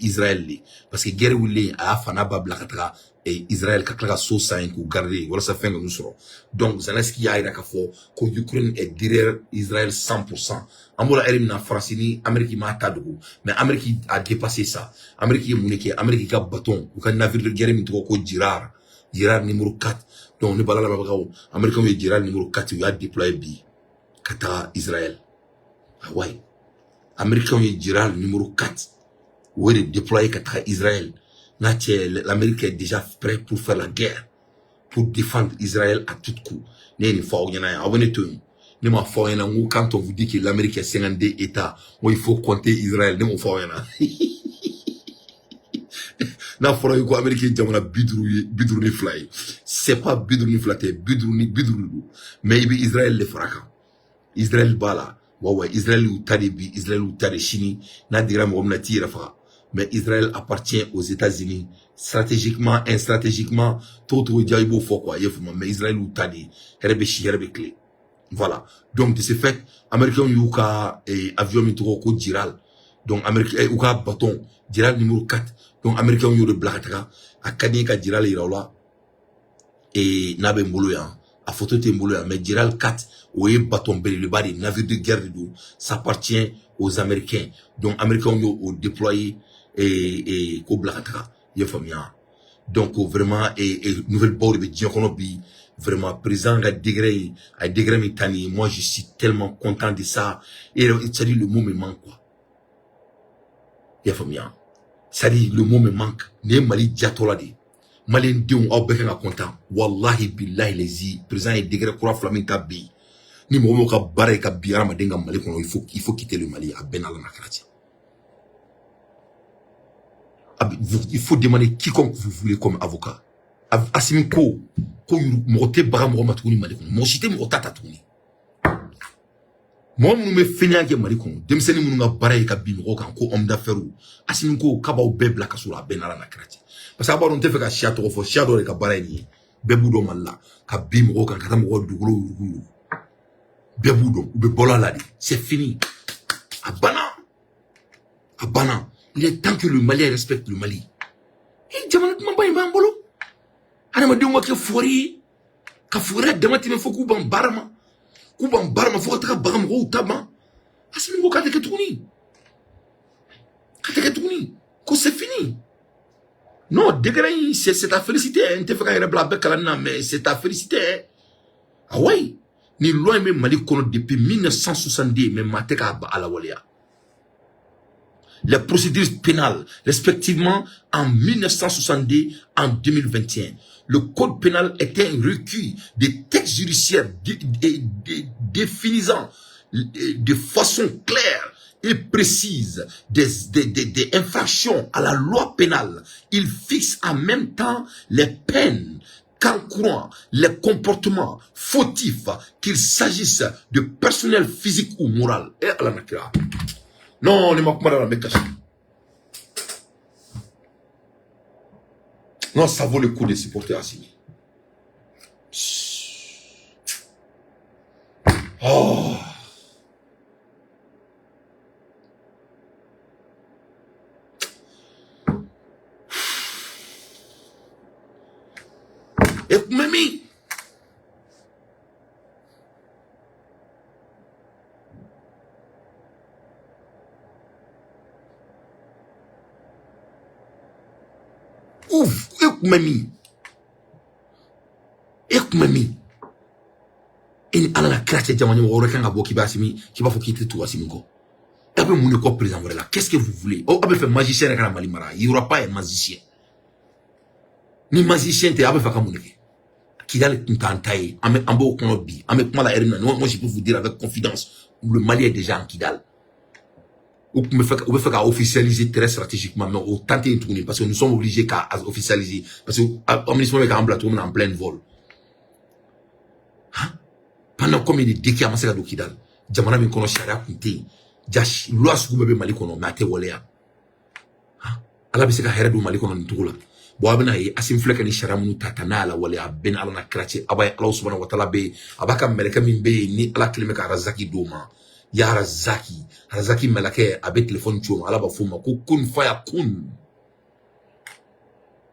Israël de, parce que guerre wulilen, a y'a fana ba bila ka taga Israël ka tila ka so san yen k'u garder walasa fɛn ka n'u sɔrɔ. Donc Zelensky y'a yira k'a fɔ ko Ukraine est derrière Israël 100%. An bɔra ɛri min na, Faransi ni Amérique m'a ta dogo, mais Amérique a dépassé ça. Amérique ye mun de kɛ? Amérique ka bateau, u ka navire de guerre min tɔgɔ ko Girard, Girard numéro 4. Donc ne bala lamɛnbagaw, Américains ye Girard numéro 4, u y'a déployé bi ka taga Israël. Ah ouais, Américains ye Girard numéro 4 o de déployé ka taga Israël. N'a cɛ, l'Amérique est déjà prêt pour faire la guerre, pour défendre Israël à tout coup. Ne ye nin fɔ aw ɲɛna yan, aw bɛ ne to yen. Ne m'a fɔ aw ɲɛna n ko quand on vous dit que l'Amérique est 52 États, n ko il faut compter Israël. Ne m'o fɔ aw ɲɛna? N'a fɔra ko Amérique ye jamana 50 ye, 52 ye, c'est pas 52 tɛ, 50 ni 50 don, mais i bɛ Israël de fara kan. Israël b'a la wa Israël y'u ta de bi, Israël y'u ta de sini. N'a digira mɔgɔ min na, t'i yɛrɛ faga. Mais Israël appartient aux États-Unis stratégiquement, instratégiquement, togo togo diya i b'o fɔ quoi, i ye faamu. Mais Israël y'u ta de ye, hɛrɛ bɛ si, hɛrɛ bɛ tile. Voilà. Donc de ce fait, Américains y'u ka avion min tɔgɔ ko Giral, donc Amérique u ka bateau Giral numéro 4, donc Américains y'o de bila ka taga. A ka di n ye ka Giral yira u la et n'a bɛ n bolo yan, a photo tɛ n bolo yan, mais Giral 4, o ye bateau belebeleba de ye, navire de guerre de don, ça appartient aux Américains. Donc Américains y'o o déployer et k'o bila ka taga, i ye faamuya. Donc vraiment, et nouvelle baw de bɛ diɲɛ kɔnɔ bi. Vraiment, président ka degré ye, a ye degré min ta nin ye, moi je suis tellement content de ça. Et c'est-à-dire, le mot me manque quoi, i y'a faamuya. C'est-à-dire, le mot me manque. Nin ye Mali jatɔ la de ye. Maliyɛn denw, aw bɛɛ kan ka content. Wallahi billahi lezi, président ye degré kura fila min ta bi, ni mɔgɔ min ka baara ye ka bi hadamaden ka Mali kɔnɔ, il faut quitter le Mali. A bɛɛ n'Ala n'a kɛra ten. Il faut demander quiconque vous voulez comme avocat. Assimi ko mɔgɔ tɛ baga mɔgɔ ma tuguni Mali kɔnɔ, mɔgɔ si tɛ mɔgɔ ta ta tuguni. Mɔgɔ minnu bɛ fɛnya kɛ Mali kɔnɔ, denmisɛnnin minnu ka baara ye ka bin mɔgɔw kan ko homme d'affaires, Assimi ko k'a b'aw bɛɛ bila kaso la. A bɛɛ n'Ala n'a kɛra ten, parce que a b'a dɔn, n tɛ fɛ ka siya tɔgɔ fɔ, siya dɔ de ka baara ye nin ye, bɛɛ b'u dɔn Mali la, ka bin mɔgɔw kan ka taa mɔgɔw dugukolo yurugu yurugu, bɛɛ b'u dɔn, u bɛ balo a la de. C'est fini, a banna, a banna. Il est temps que le Mali respecte le Mali. E jamana dumanba in b'an bolo, adamadenw ka kɛ fugari ye, ka fugariya dama tɛmɛ fo k'u ban baara ma, k'u ban baara ma fo ka taga baga mɔgɔw ta ban. Assimi ko k'a tɛ kɛ tuguni, k'a tɛ kɛ tuguni, ko c'est fini. Non, décret in, c'est à féliciter. N tɛ fɛ ka yɛrɛ bila a bɛɛ kalanni na, mais c'est à féliciter. Ah ouais, ni loi in bɛ Mali kɔnɔ depuis 1962, mais maa tɛ k'a a lawaleya. Les procédures pénales, respectivement en 1962, en 2021. Le code pénal est un recueil des textes judiciaires définissant de façon claire et précise des infractions à la loi pénale. Il fixe en même temps les peines qu'encourant les comportements fautifs, qu'il s'agisse de personnel physique ou moral. Et à la nakira. Non, ne ma kuma da la, n bɛ kasi. Non, ça vaut le coup de supporter Assimi. Oh. E kun bɛ min? Ouf, e kun bɛ min? E kun bɛ min? E ni Ala ka kira cɛ, jama ɲɛmɔgɔ wɛrɛ kan ka bɔ k'i b'a Assimi, k'i b'a fɔ k'i tɛ tugu Assimi kɔ. Aw bɛ mun de kɔ président wɛrɛ la? Qu'est-ce que vous voulez? Oh, aw bɛ fɛ magicien yɛrɛ ka na Mali mara. Il y aura pas un magicien. Ni magicien tɛ, a bɛ fɛ ka mun de kɛ? Kidal tun t'an ta ye. An bɛ an b'o kɔnɔ bi, an bɛ kuma la heure min na, moi je peux vous dire avec confiance, le Mali est déjà en Kidal. U tun bɛ fɛ, u bɛ fɛ ka officialiser très stratégiquement, mais o temps tɛ yen tuguni, parce que nous sommes obligés k'a officialiser, parce que administration bɛ k'an bila cogo min na en plein vol. Han, pendant combien de décennies a ma se ka don Kidal? Jamana min kɔnɔ, sariya tun tɛ yen, ja loi sugu bɛɛ bɛ Mali kɔnɔ, mais a tɛ waleya. Han, Ala bɛ se ka hɛrɛ don Mali kɔnɔ nin cogo la? Bon, a bɛna ye, Assimi filɛ ka nin sariya minnu ta ta n'a y'a lawaleya, a bɛɛ ni Ala na kira cɛ. A b'a ye, Ala subahana wa taala bɛ yen, a b'a ka mɛlɛkɛ min bɛ yen ni Ala kelen bɛ ka arazaki d'o ma, ya arazaki, arazaki mɛlɛkɛ, a bɛ telefɔni ci o ma. Ala b'a fɔ o ma ko kun faya kun.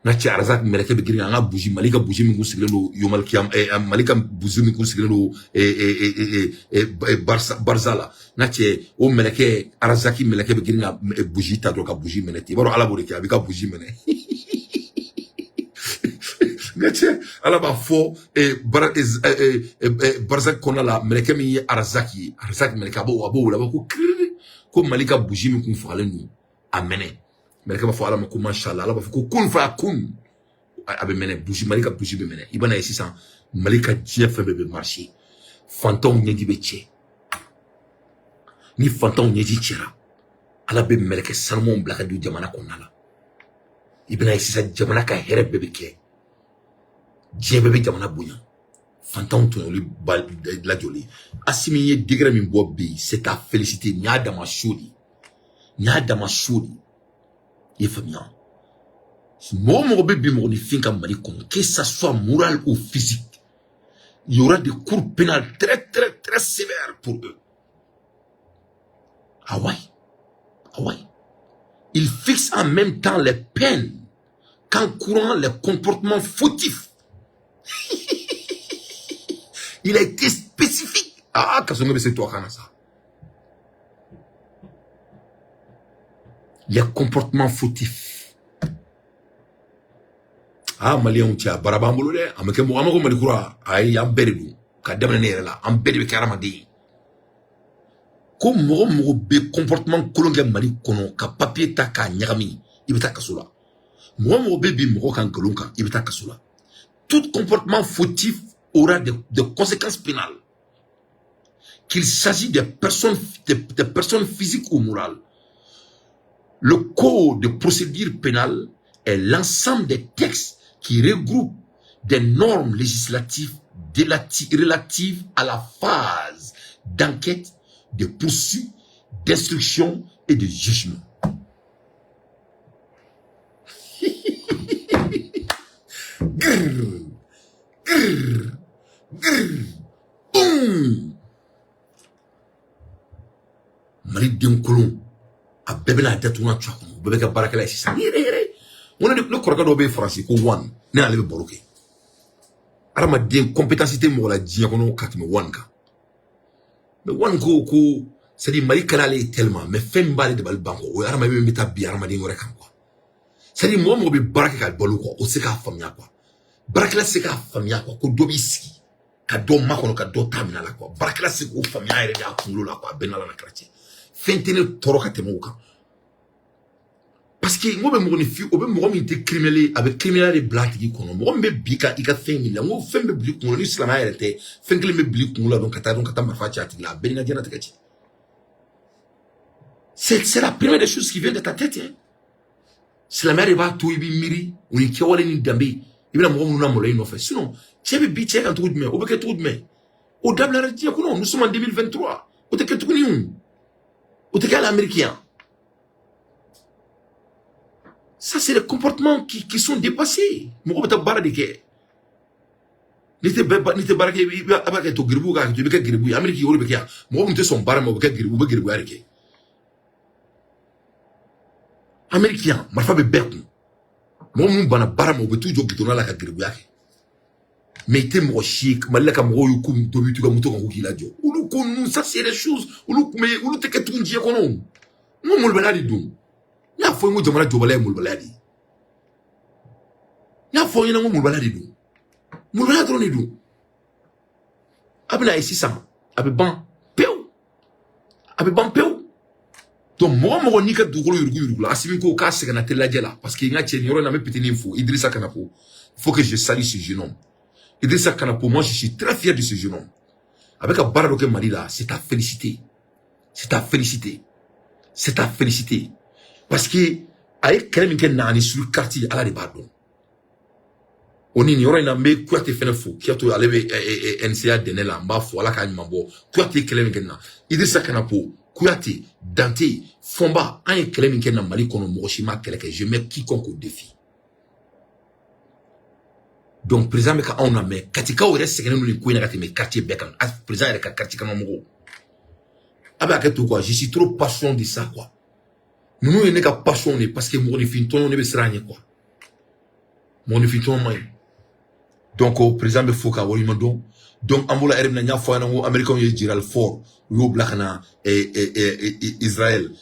N'a cɛ arazaki mɛlɛkɛ bɛ girin an ka buji, Mali ka buji min kun sigilen don yomal kiyam, Mali ka buji min kun sigilen don barisa barisa la, n'a cɛ o mɛlɛkɛ, arazaki mɛlɛkɛ bɛ girin ka buji ta dɔrɔn ka buji minɛ ten. I b'a dɔn Ala b'o de kɛ, a b'i ka buji minɛ. Nka cɛ, Ala b'a fɔ barzaki kɔnɔna la, mɛlɛkɛ min ye arazaki ye, arazaki mɛlɛkɛ, a b'o wele, a b'a ko kiriri ko Mali ka buji min kun fagalen don, a mɛnɛ. Mɛlɛkɛ b'a fɔ Ala ma ko mashallah. Ala b'a fɔ ko kun fa kun, a bɛ mɛnɛ. Buji, Mali ka buji bɛ mɛnɛ. I bɛna ye sisan, Mali ka diɲɛ fɛn bɛɛ bɛ marcher, fantanw ɲɛji bɛ cɛ. Ni fantanw ɲɛji cɛra, Ala bɛ mɛlɛkɛ sanumanw bila ka don jamana kɔnɔna la. I bɛna ye sisan, jamana ka hɛrɛ bɛɛ bɛ kɛ, diɲɛ bɛɛ bɛ jamana bonya, fantanw tɔɲɔli ba lajɔlen. Assimi ye degré min bɔ bi, c'est à féliciter. Nin y'a dama so de ye, nin y'a dama so de ye. I ye faamuya? Mɔgɔ mɔgɔ bɛ bi mɔgɔninfin ka Mali kɔnɔ, que ça soit moral ou physique, il y aura des cours pénales très très très sévères pour eux. Ah ouais, ah ouais. Il fixe en même temps les peines qu'encourant les comportements fautifs. Il a été spécifique. Ah, Kasongo bɛ se to a kana sa. Les comportements fautifs. Ah, Maliyɛnw cɛ, a baara b'an bolo dɛ. An bɛ kɛ mɔgɔ, an ma ko Mali kura. Ayi, an bɛɛ de don. Ka daminɛ ne yɛrɛ la, an bɛɛ de bɛ kɛ hadamaden ye. Ko mɔgɔ mɔgɔ bɛ comportement kolon kɛ Mali kɔnɔ, ka papier ta k'a ɲagami, i bɛ taa kaso la. Mɔgɔ mɔgɔ bɛ bi mɔgɔ kan nkalon kan, i bɛ taa kaso la. Tout comportement fautif aura des conséquences pénales. Qu'il s'agit des personnes, des personnes physiques ou morales. Le code de procédure pénale est l'ensemble des textes qui regroupent des normes législatives relatives à la phase d'enquête, de poursuite, d'instruction et de jugement. Grrr, grrr, grrr, boum. Mali den kolon, a bɛɛ bɛna datugu na tu a kɔnɔ, u bɛɛ bɛ kɛ baarakɛla ye sisan. Yɛrɛ yɛrɛ, n ko ne kɔrɔkɛ dɔw bɛ Faransi ko one, ne n'ale bɛ baro kɛ. Hadamaden compétence tɛ mɔgɔ la diɲɛ kɔnɔ ka tɛmɛ one kan. Mais one ko c'est à dire Mali ka d'ale ye tellement, mais fɛn min b'ale dabali ban kɔ, o ye hadamaden min bɛ taa bin hadamaden wɛrɛ kan quoi. C'est à dire mɔgɔ mɔgɔ bɛ baara kɛ ka balo quoi, o tɛ se k'a faamuya quoi. Baarakɛla tɛ se k'a faamuya quoi, ko dɔ b'i sigi ka dɔ makɔnɔ ka dɔ ta minɛ a la quoi. Baarakɛla tɛ se k'o faamuya yɛrɛ de a kunkolo la quoi. A bɛɛ n'Ala na kɛra cɛ. Fɛn tɛ ne tɔɔrɔ ka tɛmɛ o kan. Parce que n ko bɛ mɔgɔninfin, o bɛ mɔgɔ min tɛ criminel ye, a bɛ criminel de bila a tigi kɔnɔ. Mɔgɔ min bɛ bi ka i ka fɛn min la, n ko fɛn bɛ bil'i kunkolo ni silamɛya yɛrɛ tɛ, fɛn kelen bɛ bil'i kunkolo la dɔrɔn ka taa dɔrɔn ka taa marifa ci a tigi la, a bɛɛ n'i ka diɲɛlatigɛ cɛ. C'est la première des choses qui vient de ta tête, hein. Silamɛya de b'a to i b'i miiri o ni kɛwale ni danbe, i bɛna mɔgɔ minnu lamaloya i nɔfɛ. Sinon cɛ bɛ bi cɛ kan cogo jumɛn? O bɛ kɛ cogo jumɛn? O dabilara diɲɛ kɔnɔ, nous sommes en 2023, o tɛ kɛ tuguni o. O tɛ kɛ hali Amérique yan. Ça, c'est des comportements qui sont dépassés. Mɔgɔ bɛ taa baara de kɛ. N'i tɛ baara kɛ, i b'a kɛ to geribu k'a kɛ, i bɛ kɛ geribu ye. Amérique, o de bɛ kɛ yan. Mɔgɔ min tɛ sɔn baara ma, o bɛ kɛ geribu, u bɛ geribuya de kɛ. Amérique yan, marifa bɛ bɛɛ kun. Mɔgɔ minnu banna baara ma, u bɛ t'u jɔ goudron la ka geribuya kɛ. Mais i tɛ mɔgɔ si ye Mali la ka mɔgɔw ye ko dɔ b'i to ka moto kan ko k'i lajɔ. Olu ko ninnu, ça c'est des choses, olu tun bɛ, olu tɛ kɛ tugun diɲɛ kɔnɔ. N ko molobaliya de don. N y'a fɔ n ko jamana jɔbaliya ye molobaliya de ye. N y'a fɔ aw ɲɛna n ko molobaliya de don. Molobaliya dɔrɔn de don. A bɛna ye sisan, a bɛ ban pewu. A bɛ ban pewu. Donc mɔgɔ mɔgɔ n'i ka dugukolo yurugu yurugu la, Asimi ko k'a sɛgɛnna tɛ lajɛ la, parce que n ka cɛ, nin yɔrɔ in na, n bɛ pitinin fo Idrissa Kanapo. Il faut que je salue ce jeune homme, Idrissa Kanapo. Moi, je suis très fier de ce jeune homme. A bɛ ka baara dɔ kɛ Mali la, c'est à féliciter, c'est à féliciter, c'est à féliciter, parce que a ye kɛlɛ min kɛ naani sur carte, Ala de b'a dɔn. O ni nin yɔrɔ in na, n bɛ Kuyate fɛnɛ fo. Kuyate, ale bɛ NCA dɛnɛ la, n b'a fo, Ala k'a ɲuman bɔ. Kuyate ye kɛlɛ min kɛ nin na, Idrissa Kanapo, Kuyate, Dante Fɔnba, an ye kɛlɛ min kɛ na Mali kɔnɔ, mɔgɔ si ma kɛlɛ kɛ. Je mets quiconque au défi. Donc président bɛ ka anw lamɛn. Katikaw yɛrɛ sɛgɛnnen don nin ko in na ka tɛmɛ quartier bɛɛ kan. Président yɛrɛ ka quartier kɔnɔ mɔgɔw a bɛ hakɛ to quoi. Je suis trop passion de ça quoi. Ninnu ye ne ka passion de, parce que mɔgɔninfin tɔɲɔ, ne bɛ siran a ɲɛ quoi. Mɔgɔninfin tɔɲɔ man ɲi. Donc président bɛ fo k'a waleɲuman dɔn. Donc an bɔra ɛri min na, n y'a fɔ a ɲɛna ko Américains ye Gerald Ford, u y'o bila ka na Israël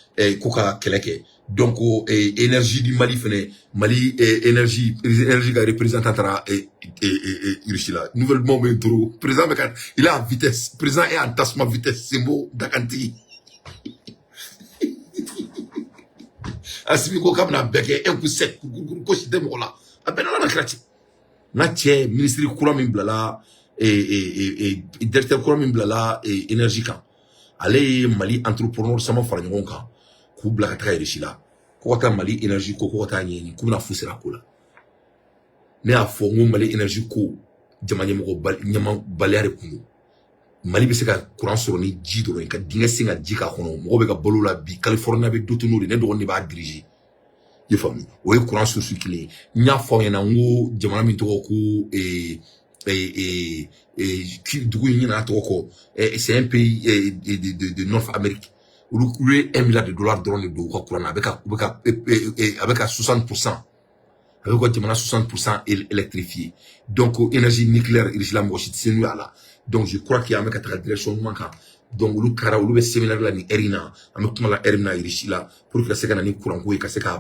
ko ka kɛlɛ kɛ. Donc énergie du Mali fɛnɛ, Mali énergie ka représentant taara Russie la. Nouvelle dumanw bɛ yen trop. Président bɛ ka, il est en vitesse, président est en tassement vitesse. Senbo dakantigi, Asimi ko k'a bɛna bɛɛ kɛ un coup sec, ko si tɛ mɔgɔ la, a bɛɛ n'Ala na kira cɛ. N ka cɛ, ministre kura min bilala, directeur kura min bilala énergie kan, ale ye Mali entrepreneur sama fara ɲɔgɔn kan k'u bila ka taga Russie la, ko ka taa Mali énergie ko, ko ka taa ɲɛɲini k'u bɛna fu sira ko la. Ne y'a fɔ n ko Mali énergie ko, jama ɲɛmɔgɔ ɲɛmabaliya de kun don. Mali bɛ se ka courant sɔrɔ ni ji dɔrɔn ye, ka dingɛ sen ka ji k'a kɔnɔ. Mɔgɔw bɛ ka balo la bi. California bɛ doter n'o de. Ne dɔgɔnin de b'a diriger, i ye faamu? O ye courant source kelen ye. N y'a fɔ aw ɲɛna n ko jamana min tɔgɔ ko dugu in ɲinɛ a tɔgɔ kɔ, c'est un pays de Nord Amérique. Olu ye 1 milliard de dollars dɔrɔn de don u ka courant na. A bɛ ka u bɛ ka a bɛ ka 60%, a bɛ ka jamana 60% électrifié. Donc énergie nucléaire, Russie la, mɔgɔ si tɛ se n'u y'a la. Donc je crois que an bɛ ka taga direction ɲuman kan. Donc olu taara, olu bɛ séminaire la nin heure in na, an bɛ kuma la heure min na, Russie la, pour que ka se ka na ni courant ko ye, ka se k'a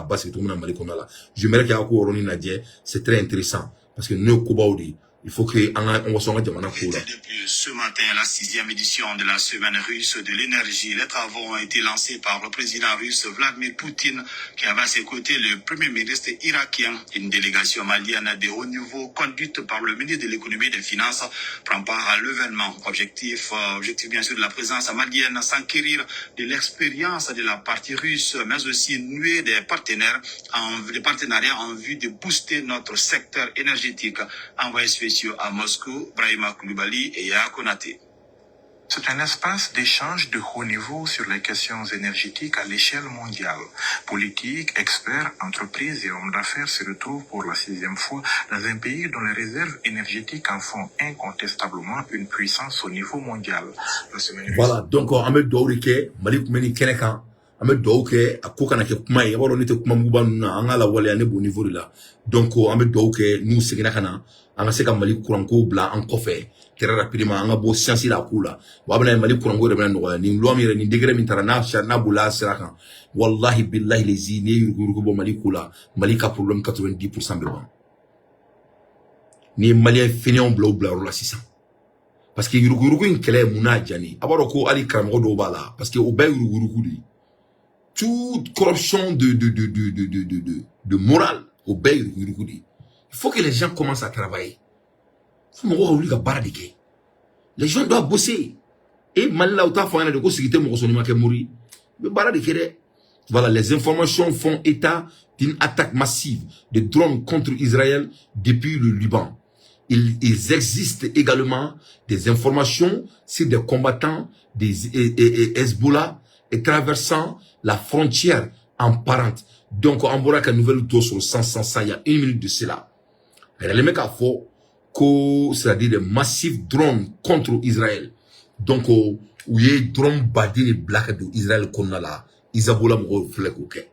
basigi cogo min na Mali kɔnɔna la. J'aimerais que a k'o yɔrɔnin lajɛ, c'est très intéressant, parce que ninnu ye kobaw de ye. Il faut que an ka an waso an ka jamana kow la. Depuis ce matin, la sixième édition de la semaine russe de l'énergie. Les travaux ont été lancés par le président russe Vladimir Poutine, qui avait à ses côtés le premier ministre irakien. Une délégation malienne de haut niveau conduite par le ministre de l'économie et des finances prend part à l'événement. Objectif bien sûr de la présence malienne, s'enquérir de l'expérience de la partie russe, mais aussi nouer des partenariats en vue de booster notre secteur énergétique. Envoyé spéciaux à Moscou, Brahima Koulibaly et Yaya Konaté. C'est un espace d'échange de haut niveau sur les questions énergétiques à l'échelle mondiale. Politiques, experts, entreprises et hommes d'affaires se retrouvent pour la sixième fois dans un pays dont les réserves énergétiques en font incontestablement une puissance au niveau mondial. La semaine Voilà, donc an bɛ dugawu de kɛ. Mali tun bɛ nin kɛnɛ kan, an bɛ dugawu kɛ a ko kana kɛ kuma ye. I b'a dɔn ne tɛ kuma muguba ninnu na, an k'a lawaleya, ne b'o niveau de la. Donc an bɛ dugawu kɛ n'u seginna ka na, an ka se ka Mali kuranko bila an kɔfɛ très rapidement, an ka bɔ science la a ko la. Wa a bɛna Mali kuranko yɛrɛ bɛna nɔgɔya. Nin loi min yɛrɛ, nin décret min taara n'a n'a bolila a sira kan, wallahi billahi lezi, n'i ye yuruguyurugu bɔ Mali ko la, Mali ka problème 90% bɛ ban. N'i ye malien fainéants bila u bilayɔrɔ la sisan, parce que yuruguyurugu in kɛlɛ mun n'a diya ne ye, a b'a dɔn ko hali karamɔgɔ dɔw b'a la, parce que o bɛɛ ye yuruguyurugu de ye. Toute corruption de morale, o bɛɛ ye yuruguyurugu de ye. Il faut que les gens commencent à travailler. Fo mɔgɔw ka wuli ka baara de kɛ. Les gens doivent bosser. Et Mali la, u t'a fɔ an ɲɛna de ko sigi tɛ mɔgɔ sɔn n'i ma kɛ mori ye. I bɛ baara de kɛ dɛ. Voilà, les informations font état d'une attaque massive de drones contre Israël depuis le Liban. Il existe également des informations sur des combattants des Hezbollah et traversant la frontière en parente. Donc, an bɔra ka nouvelle dɔ sɔrɔ 100 100 100, il y a une minute de cela. A yɛrɛ bɛ k'a fɔ ko, c'est-à-dire des massifs drones contre Israël. Donc, u ye drone baden de bila ka don Israël kɔnɔna la. Hezbollah mɔgɔw filɛ k'o kɛ.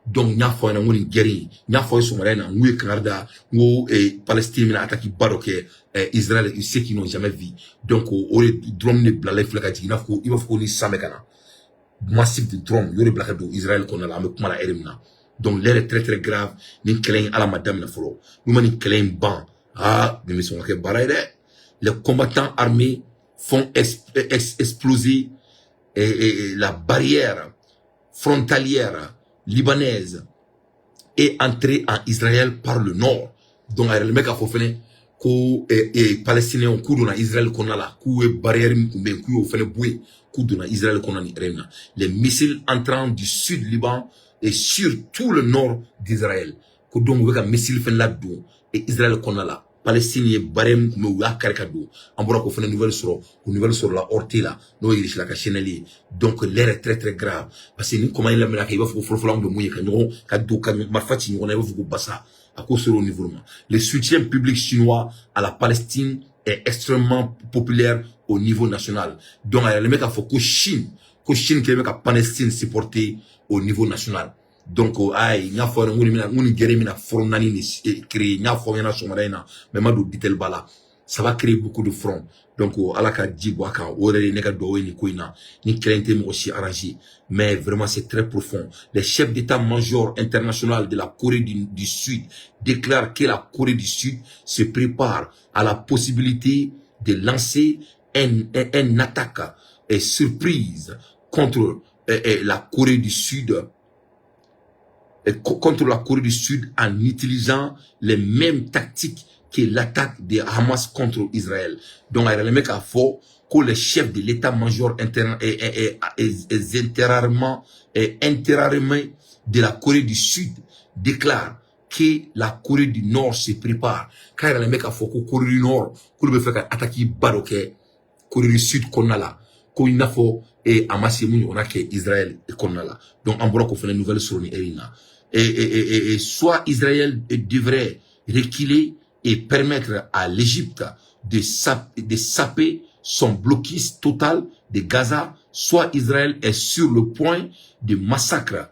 Donc n y'a fɔ aw ɲɛna n ko nin guerre in, n y'a fɔ aw ye sɔgɔmada in na, n k'u ye kangari da n ko Palestine bɛna attaque ba dɔ kɛ Israël, ce qu'ils n'ont jamais vu. Donc o de drone de bilalen filɛ ka jigin, i b'a fɔ ko ni san bɛ ka na. Massif de drone, u y'o de bila ka don Israël kɔnɔna la, an bɛ kuma la heure min na. Donc l'heure est très très grave. Nin kɛlɛ in, Ala ma daminɛ fɔlɔ. N'u ma nin kɛlɛ in ban, ah, nin bɛ sɔn ka kɛ baara ye dɛ. Les combattants armés font exploser la barrière. frontalière libanaise et entrer en Israël par le nord. Donc a yɛrɛ bɛ k'a fɔ fɛnɛ ko Palestiniens k'u donna Israël kɔnɔna la, k'u ye barrière min tun bɛ yen, k'u y'o fɛnɛ bɔ yen, k'u donna Israël kɔnɔ nin yɛrɛ in na. Les missiles entrant du sud Liban et sur tout le nord d'Israël, ko donc u bɛ ka missile fɛnɛ ladon Israël kɔnɔna la. Palestine ye barrière min tun bɛ yen, u y'a kari ka don. An bɔra k'o fɛnɛ nouvelle sɔrɔ, o nouvelle sɔrɔla ORT la, n'o ye Russie la ka chaîne ye. Donc l'heure est très très grave, parce que ni kɔma in lamɛnna kɛ, i b'a fɔ ko fɔlɔfɔlɔ an bɛ mun ye ka ɲɔgɔn ka don ka marifa ci ɲɔgɔn na, i b'a fɔ ko basa a ko sera o niveau ma. Le soutien public chinois à la Palestine est extrêmement populaire au niveau national. Donc a yɛrɛ bɛ k'a fɔ ko Chine kɛlen bɛ ka Palestine supporter au niveau national. Donc ayi, n y'a fɔ n ko nin bɛna, n ko nin guerre in bɛna front naani de créer. N y'a fɔ aw ɲɛna sɔgɔmada in na, mais n ma don détail ba la. Ça va créer beaucoup de fronts. Donc Ala ka ji bɔ a kan, o yɛrɛ de ye ne ka dugawu ye nin ko in na. Ni kɛlɛ in tɛ mɔgɔ si arranger, mais vraiment c'est très profond. Les chefs d'état-major international de la Corée du Sud déclarent que la Corée du Sud se prépare à la possibilité de lancer un attaque et surprise contre la Corée du Sud, contre la Corée du Sud en utilisant les mêmes tactiques que l'attaque de Hamas contre Israël. Donc, a yɛrɛ k'a fɔ ko les chefs de l'état-major interne et intérieurement et intérieurement de la Corée du Sud déclarent que la Corée du Nord se prépare. K'a yɛrɛ k'a fɔ ko Corée du Nord k'olu bɛ fɛ ka attaque ba dɔ kɛ Corée du Sud kɔnɔna la, ko i n'a fɔ Hamas ye mun ɲɔgɔnna kɛ Israël kɔnɔna la. Donc an bɔra k'o fana nouvelle sɔrɔ nin heure in na. Et soit Israël devrait reculer et permettre à l'Égypte de saper son blocus total de Gaza, soit Israël est sur le point de massacre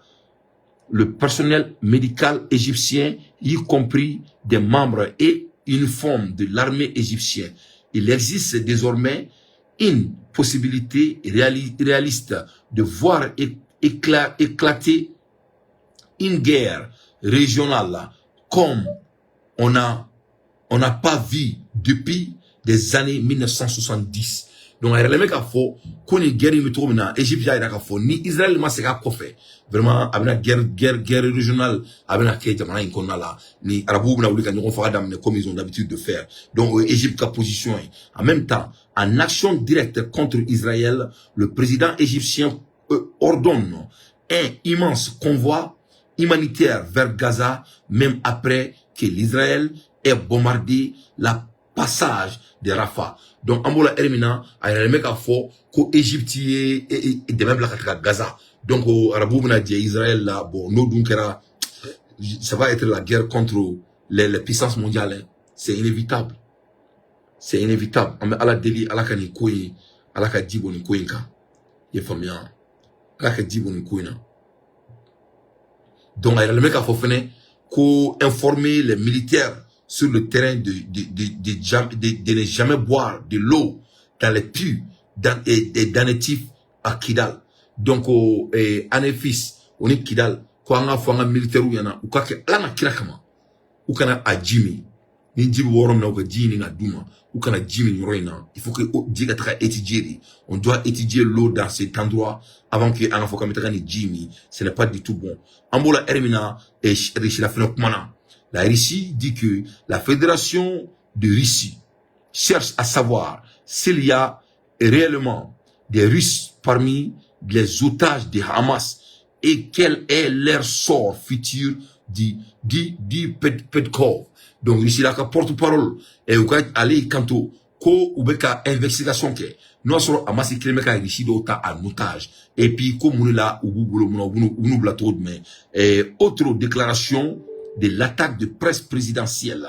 le personnel médical égyptien, y compris des membres et uniformes de l'armée égyptienne. Il existe désormais une possibilité réaliste de voir éclater une guerre régionale comme on n'a pas vu depuis des années 1970. Donc a yɛrɛ bɛ k'a fɔ ko nin guerre in bɛ cogo min na, Égypte y'a yira k'a fɔ ni Israël ma segin a kɔfɛ, vraiment a bɛna guerre régionale a bɛna kɛ jamana in kɔnɔna la, ni arabuw bɛna wuli ka ɲɔgɔn faga daminɛ comme ils ont l'habitude de faire. Donc o ye Égypte ka position ye. En même temps, en action directe contre Israël, le président égyptien ordonne un immense convoi humanitaire vers Gaza, même après que l'Israël ait bombardé la passage de Rafah. Donc an b'o la heure min na, a yɛrɛ bɛ k'a fɔ ko Égypte ye dɛmɛ bila ka taga Gaza. Donc arabuw bɛna jɛ Israël la. Bon, n'o dun kɛra, ça va être la guerre contre les puissances mondiales, hein. C'est inévitable, c'est inévitable. An bɛ Ala deli, Ala ka nin ko in, Ala ka ji bɔ nin ko in kan. I ye faamuya? Ala ka ji bɔ nin ko in na. Donc a yɛrɛ bɛ k'a fɔ fɛnɛ ko informer les militaires sur le terrain de ne jamais boire de l'eau dans les puits d'Anétif à Kidal. Donc, Anéfis, o ni Kidal, ko an ka fɔ an ka militaires ɲɛna, u ka kɛ Ala na kira kama, u kana a ji min. Ni ji bɛ bɔ yɔrɔ min na, u ka ji ɲini ka d'u ma, u kana ji min yɔrɔ in na. Il faut que ji ka taga étudier de. On doit étudier l'eau dans cet endroit avant que an ka fɔ k'an bɛ taga nin ji min. Ce n'est pas du tout bon. An b'o la heure min na, Russie la fɛnɛ kumana. La Russie dit que la Fédération de Russie cherche à savoir s'il y a réellement des Russes parmi les otages de Hamas et quel est leur sort futur, dit Peskov. Donc Russie la ka porte-parole et u ka ale y'i kanto ko u bɛ ka investigation kɛ n'o y'a sɔrɔ Hamas kelen bɛ ka Russie dɔw ta en otage, et puis ko mun de la u b'u bolo mun na, u b'u bila cogo jumɛn. Autre déclaration de l'attaque de presse présidentielle.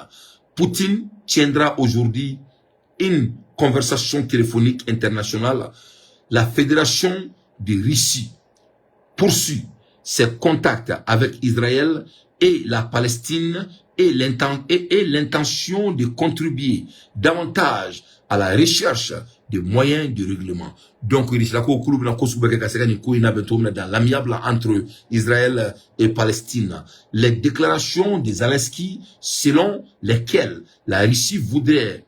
Poutine tiendra aujourd'hui une conversation téléphonique internationale. La Fédération de Russie poursuit ses contacts avec Israël et la Palestine et l'intention de contribuer davantage à la recherche de moyens de règlement. Donc, Russie la ko k'olu bɛna ko sugu bɛɛ kɛ ka se ka nin ko in labɛn cogo min na dans l'amiable entre Israël et Palestine. Les déclarations de Zelensky selon lesquelles la Russie voudrait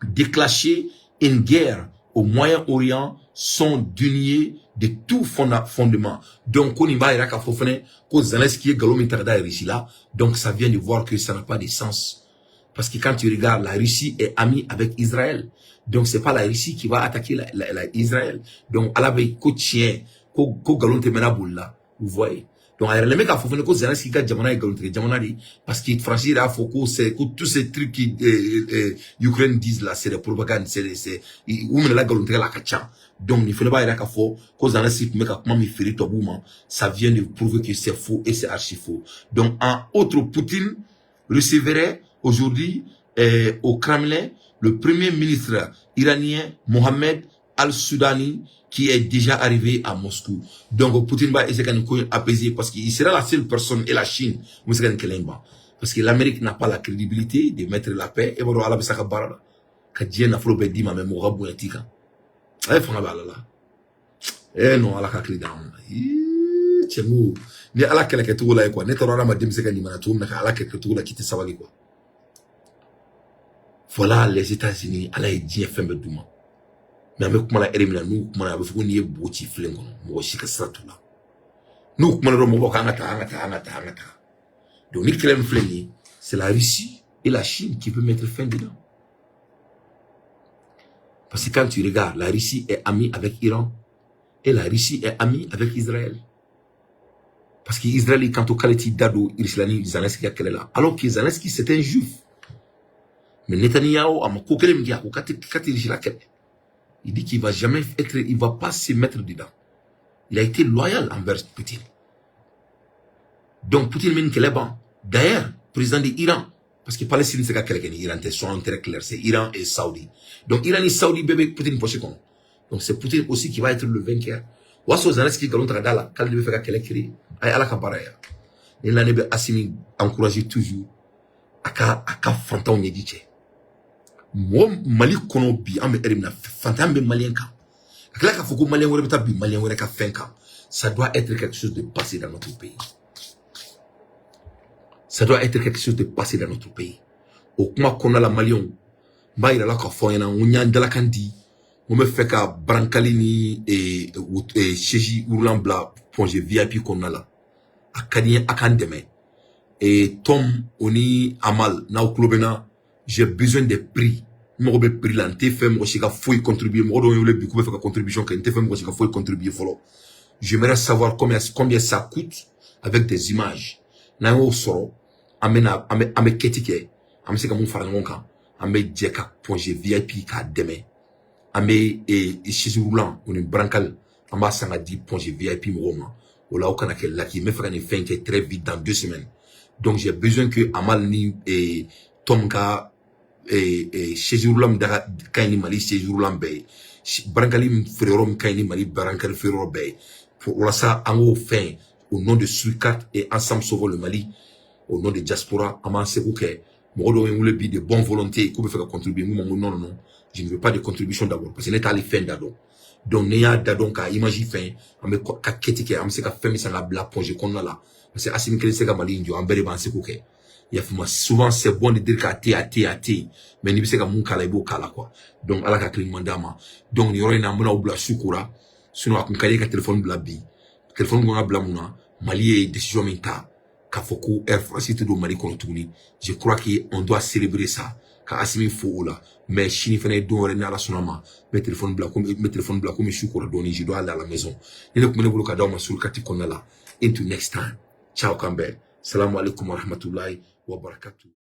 déclencher une guerre au Moyen-Orient au Moyen-Orient sont dénuées de tout fondement. Donc, ko nin b'a yira k'a fɔ fɛnɛ ko Zelensky ye nkalon min ta ka da Russie la, donc ça vient de voir que ça n'a pas de sens. Parce que quand tu regardes, la Russie est amie avec Israël. Donc, c'est pas la Russie qui va attaquer la Israël. Donc, ala bɛ ko tiɲɛ, ko nkalon tɛ mɛnna boli la. Vous voyez? Donc, a yɛrɛ bɛ k'a fɔ fɛnɛ ko Zelensky ka jamana ye nkalontigɛ jamana de ye, parce que Faransi yɛrɛ y'a fɔ ko c'est ko tous ces trucs qui Ukraine disent là, c'est des propagandes, c'est u minɛla nkalontigɛ la a ka ca. Donc, nin fɛnɛ b'a yira k'a fɔ ko Zelensky tun bɛ ka kuma min feere tubabuw ma, ça vient de prouver que c'est faux et c'est archi faux. Donc, en autre, Poutine recevrait aujourd'hui au Kremlin le premier ministre iranien Mohamed Al-Soudani, qui est déjà arrivé à Moscou. Donc Poutine va essayer de apaiser parce qu'il sera la seule personne et la Chine. Parce que l'Amérique n'a pas la crédibilité de mettre la paix. Et voilà, Allah bɛ ka baara la. Ka diɲɛ nafolo bɛɛ d'i ma, mais mɔgɔ ka bonya t'i kan. A ye fanga bɛ Ala la. Eh non, Ala ka hakili d'an ma. Cɛ n ko ni Ala kɛlɛ kɛcogo la ye quoi. Ne t'a dɔn hadamaden bɛ se ka limaniya cogo min na ka Ala kɛlɛ kɛcogo la k'i tɛ sabali quoi. Voilà les États-Unis, Ala ye diɲɛ fɛn bɛɛ d'u ma. Mais an bɛ kuma la heure min na, n'u kumana, a bɛ fɔ ko n'i ye bo ci filen kɔnɔ, mɔgɔ si ka sira t'u la. N'u kumana dɔrɔn, mɔgɔw k'an ka taa, an ka taa, an ka taa, an ka taa. Donc ni kɛlɛ min filɛ nin ye, c'est la Russie et la Chine qui peut mettre fin dedans. Parce que quand tu regardes, la Russie est amie avec Iran et la Russie est amie avec Israël. Parce qu'Israël, quand au k'ale t'i da don Russie ni Zelensky ka kɛlɛ la, alors que Zelensky, c'est un juif. Mais Netanyahu a ma ko kelen min kɛ, a ko k'a tɛ Russie la kɛlɛ. Il dit qu'il va jamais être, il va pas se mettre dedans. Il a été loyal envers Poutine. Donc Poutine mène kɛlɛ ban. D'ailleurs, président de l'Iran, parce que Palestine c'est ka kɛlɛ kɛ ni Iran tɛ, soyons très clairs, c'est Iran et Saoudi. Donc Iran ni Saoudi bɛɛ bɛ Poutine poche kɔnɔ. Donc c'est Poutine aussi qui va être le vainqueur. O y'a sɔrɔ Zelensky nkalon ta ka da la k'ale de bɛ fɛ ka kɛlɛ créer. A ye Ala ka baara ye. Ni la ne bɛ Assimi encourager toujours a ka fantanw ɲɛji cɛ. Mɔgɔ Mali kɔnɔ bi, an bɛ heure min na, fantan bɛ malien kan. Ka tila k'a fɔ ko malien wɛrɛ bɛ taa bin malien wɛrɛ ka fɛn kan. Ça doit être quelque chose de passé dans notre pays. Ça doit être quelque chose de passé dans notre pays. O kuma kɔnɔna la, malienw, n b'a yira la k'a fɔ an ɲɛna n ko n y'an dalakan di, n ko n bɛ fɛ ka brancard ni chaise roulant bila Point G VIP kɔnɔna la. A ka di n ye a k'an dɛmɛ. Et Tom o ni Amal, n'aw tulo bɛ n na, j'ai besoin des prix. N mago bɛ prix la, n tɛ fɛ mɔgɔ si ka foyi contribuer. Mɔgɔ dɔw ye wele bi k'u bɛ fɛ ka contribution kɛ, n tɛ fɛ mɔgɔ si ka foyi contribuer fɔlɔ. J'aimerais savoir combien ça coûte avec des images. N'an y'o sɔrɔ, an bɛ na, an bɛ quête kɛ, an bɛ se ka mun fara ɲɔgɔn kan, an bɛ jɛ ka Point G VIP k'a dɛmɛ. An bɛ chaise roulant o ni brancard, an b'a san ka di Point G VIP mɔgɔw ma. O la, aw kana kɛ laki. N bɛ fɛ ka nin fɛn kɛ très vite, dans 2 semaines. Donc j'ai besoin que Amal ni Tom ka chaise roulant min da ka ɲi ni Mali chaise roulant bɛɛ ye, brancard min feere yɔrɔ min ka ɲi ni Mali brancard feere yɔrɔ bɛɛ ye, pour walasa an k'o fɛn au nom de Surcat et Ensemble Sauvons le Mali, au nom de diaspora, an b'an seko kɛ. Mɔgɔ dɔw ye n wele bi, de bonne volonté, k'u bɛ fɛ ka contribuer. N k'u ma ko non, non, non, je ne veux pas de contribution d'abord, parce que ne t'ale fɛn da dɔn. Donc ni y'a da dɔn k'a image fɛn, an bɛ ka quête kɛ, an bɛ se ka fɛn min san ka bila Point G kɔnɔna la, parce que Assimi kelen tɛ se ka Mali in jɔ, an bɛɛ de b'an seko kɛ. I y'a faamu? Souvent c'est bon de dire k'a tɛ yen, a tɛ yen, a tɛ yen, mais n'i bɛ se ka mun k'a la, i b'o k'a la quoi. Donc Ala ka hakili ɲuman d'a ma. Donc nin yɔrɔ in na, an bɛna aw bila su kora. Sinon a kun ka di ka téléphone bila bi. Téléphone kun ka bila mun na? Mali ye décision min ta k'a fɔ ko Air France tɛ don Mali kɔnɔ tuguni, je crois que on doit célébrer ça, ka Assimi fo o la. Mais sini fana ye don wɛrɛ, ni Ala sɔnna ma, n bɛ téléphone bila komi n bɛ téléphone bila komi su kora dɔɔni, je dois aller à la maison. Ni ne tun bɛ ne bolo ka d'aw ma sur kati kɔnɔna la. Until next time, ciao, k'an bɛn. Salamu alaikum warahmatullahi wabarakatuh.